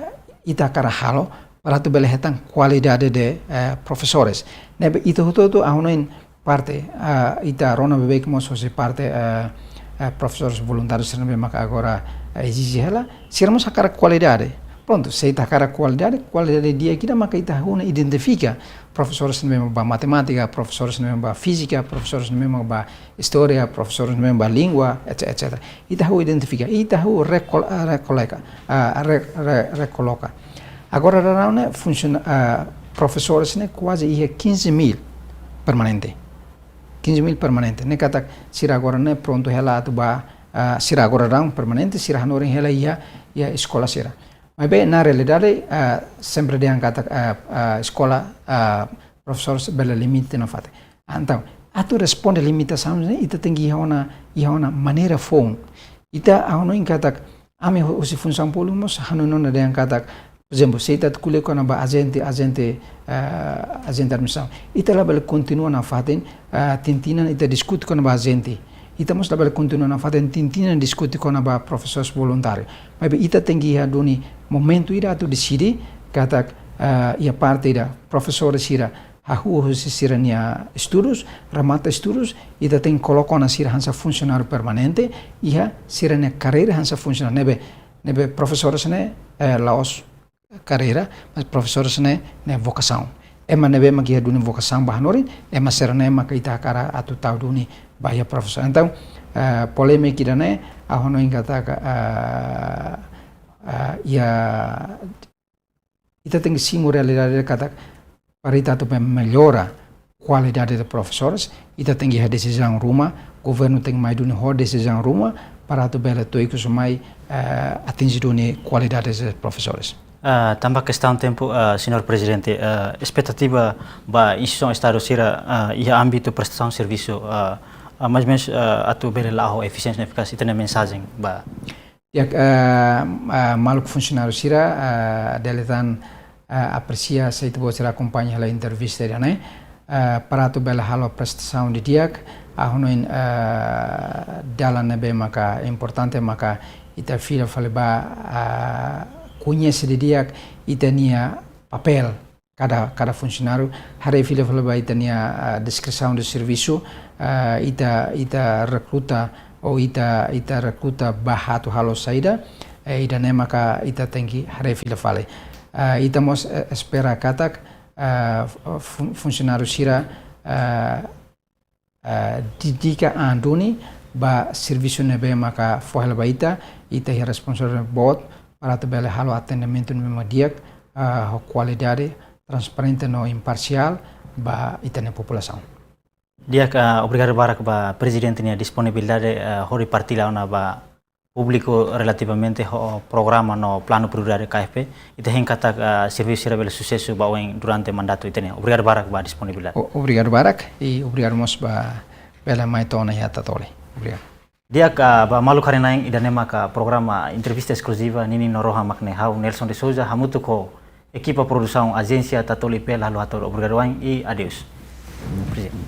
ita hakarak halo para atu bele hetan kualidade de, eh, profesores. Ne'ebé ita hotu-hotu ha'u hanoin parte, ah, ita rona beibeik mós hosi parte, eh, eh, profesores voluntárius sira ne'ebé maka agora, eh, ezije hela, sira mós hakarak kualidade. Prontu, se ita hakarak kualidade, kualidade di'ak ida maka ita hahú ona identifika profesores ne'ebé ba matemátika, profesores ne'ebé ba fízika, profesores ne'ebé ba istória, profesores ne'ebé ba língua, et cetera, et cetera. Ita hahú identifika, ita hahú rekol-, ah, rekoleka, ah, re-, re-, rekoloka. Agora daudaun ne'e funsiona-, ah, profesores ne'e kuaze iha quinze mil permanente. Quinze mil permanente. Ne'e katak sira agora ne'e prontu hela atu ba, ah, sira agora daudaun permanente, sira hanorin hela iha, iha eskola sira. Maibé, na realidade, ah, sempre dehan katak, ah, ah, eskola, ah, profesores bele limite nafatin. Entaun, atu responde limitasaun ne'e, ita tenke iha ona, iha ona maneira foun. Ita ha'u hanoin katak, ami ho-, hosi funsaun públika mós hanoin ona dehan katak, por ezemplu, se ita atu ko'alia kona-ba ajente, ajente, ah, ajente administrasaun. Ita labele kontinua nafatin, ah, tinan-tinan ita diskute kona-ba ajente. Ita mós labele kontinua nafatin tinan-tinan diskute kona-ba profesores voluntáriu. Maibé ita tenke iha duni momentu ida atu deside katak, ah, iha parte ida profesores sira hahú hosi sira-nia estudus, remata estudus, ita tenke koloka ona sira hanesan funsionáriu permanente, iha sira-nia karreira hanesan funsionáriu. Ne'ebé, ne'ebé profesores ne'e, eh, la'ós karreira, mas profesores ne'e, ne'e vokasaun. Ema ne'ebé mak iha duni vokasaun ba hanorin, ema sira-ne'e maka ita hakarak atu tau duni ba iha profesaun. Entaun, eh, polémika ida-ne'e, ha'u hanoin katak, eh, eh, iha ita tenke simu realidade katak para ita atu bele mellora kualidade de profesores, ita tenke iha desizaun ruma, governu tenke mai duni ho desizaun ruma, para atu bele to'o ikus mai, eh, atinje duni kualidade de profesores. Ah, tanba kestaun tempu, ah, Señór Prezidente, ah, espetativa ba instituisaun Estadu sira, ah, iha ámbitu prestasaun servisu, ah, ah, mais ou menus, ah, atu bele la'o ho efisiénsia no efikás, ita-nia mensajen ba. Di'ak, ah, ah, maluk funsionáriu sira, ah, dala ida tan, ah, apresia se ita-boot sira akompaña hela entrevista ida-ne'e, ah, para atu bele halo prestasaun didi'ak, ha'u hanoin, ah, dalan ne'ebé maka importante maka ita fila fali ba, ah, koñese didi'ak ita-nia papél kada, kada funsionáriu, haree fila fali ba ita-nia, ah, deskrisaun de servisu, ah, ita, ita rekruta ou ita, ita rekruta ba atu halo saida, eh, ida-ne'e maka ita tenke haree fila fali. Ah, ita mós, eh, espera katak, ah, fun-, funsionáriu sira, ah, eh, dedika an duni ba servisu ne'ebé maka fó hela ba ita, ita iha responsabilidade boot para atu bele halo atendimentu ne'ebé mak di'ak, eh, ho kualidade, transparente no imparsiál ba ita-nia populasaun. Di'ak, eh, obrigadu barak ba Prezidente nia disponibilidade, eh, hodi partilla ona ba públiku relativamente ho programa no planu prioridade K F P, ita hein katak, ah, servisu sira bele susesu ba oin durante mandatu ita-nian. Obrigadu barak ba disponibilidade. O-, obrigadu barak, i obrigadu mós ba bele mai to'o ona iha Tatoli. Obrigadu. Di'ak, ah, ba maluk haree-na'in, ida-ne'e maka programa entrevista eskluziva Ninin no Rohan mak ne'e, ha'u Nelson de Souza, hamutuk ho ekipa produsaun Ajénsia Tatoli I P L halo hato'o obrigadu wa'in i adeus. Prezidente.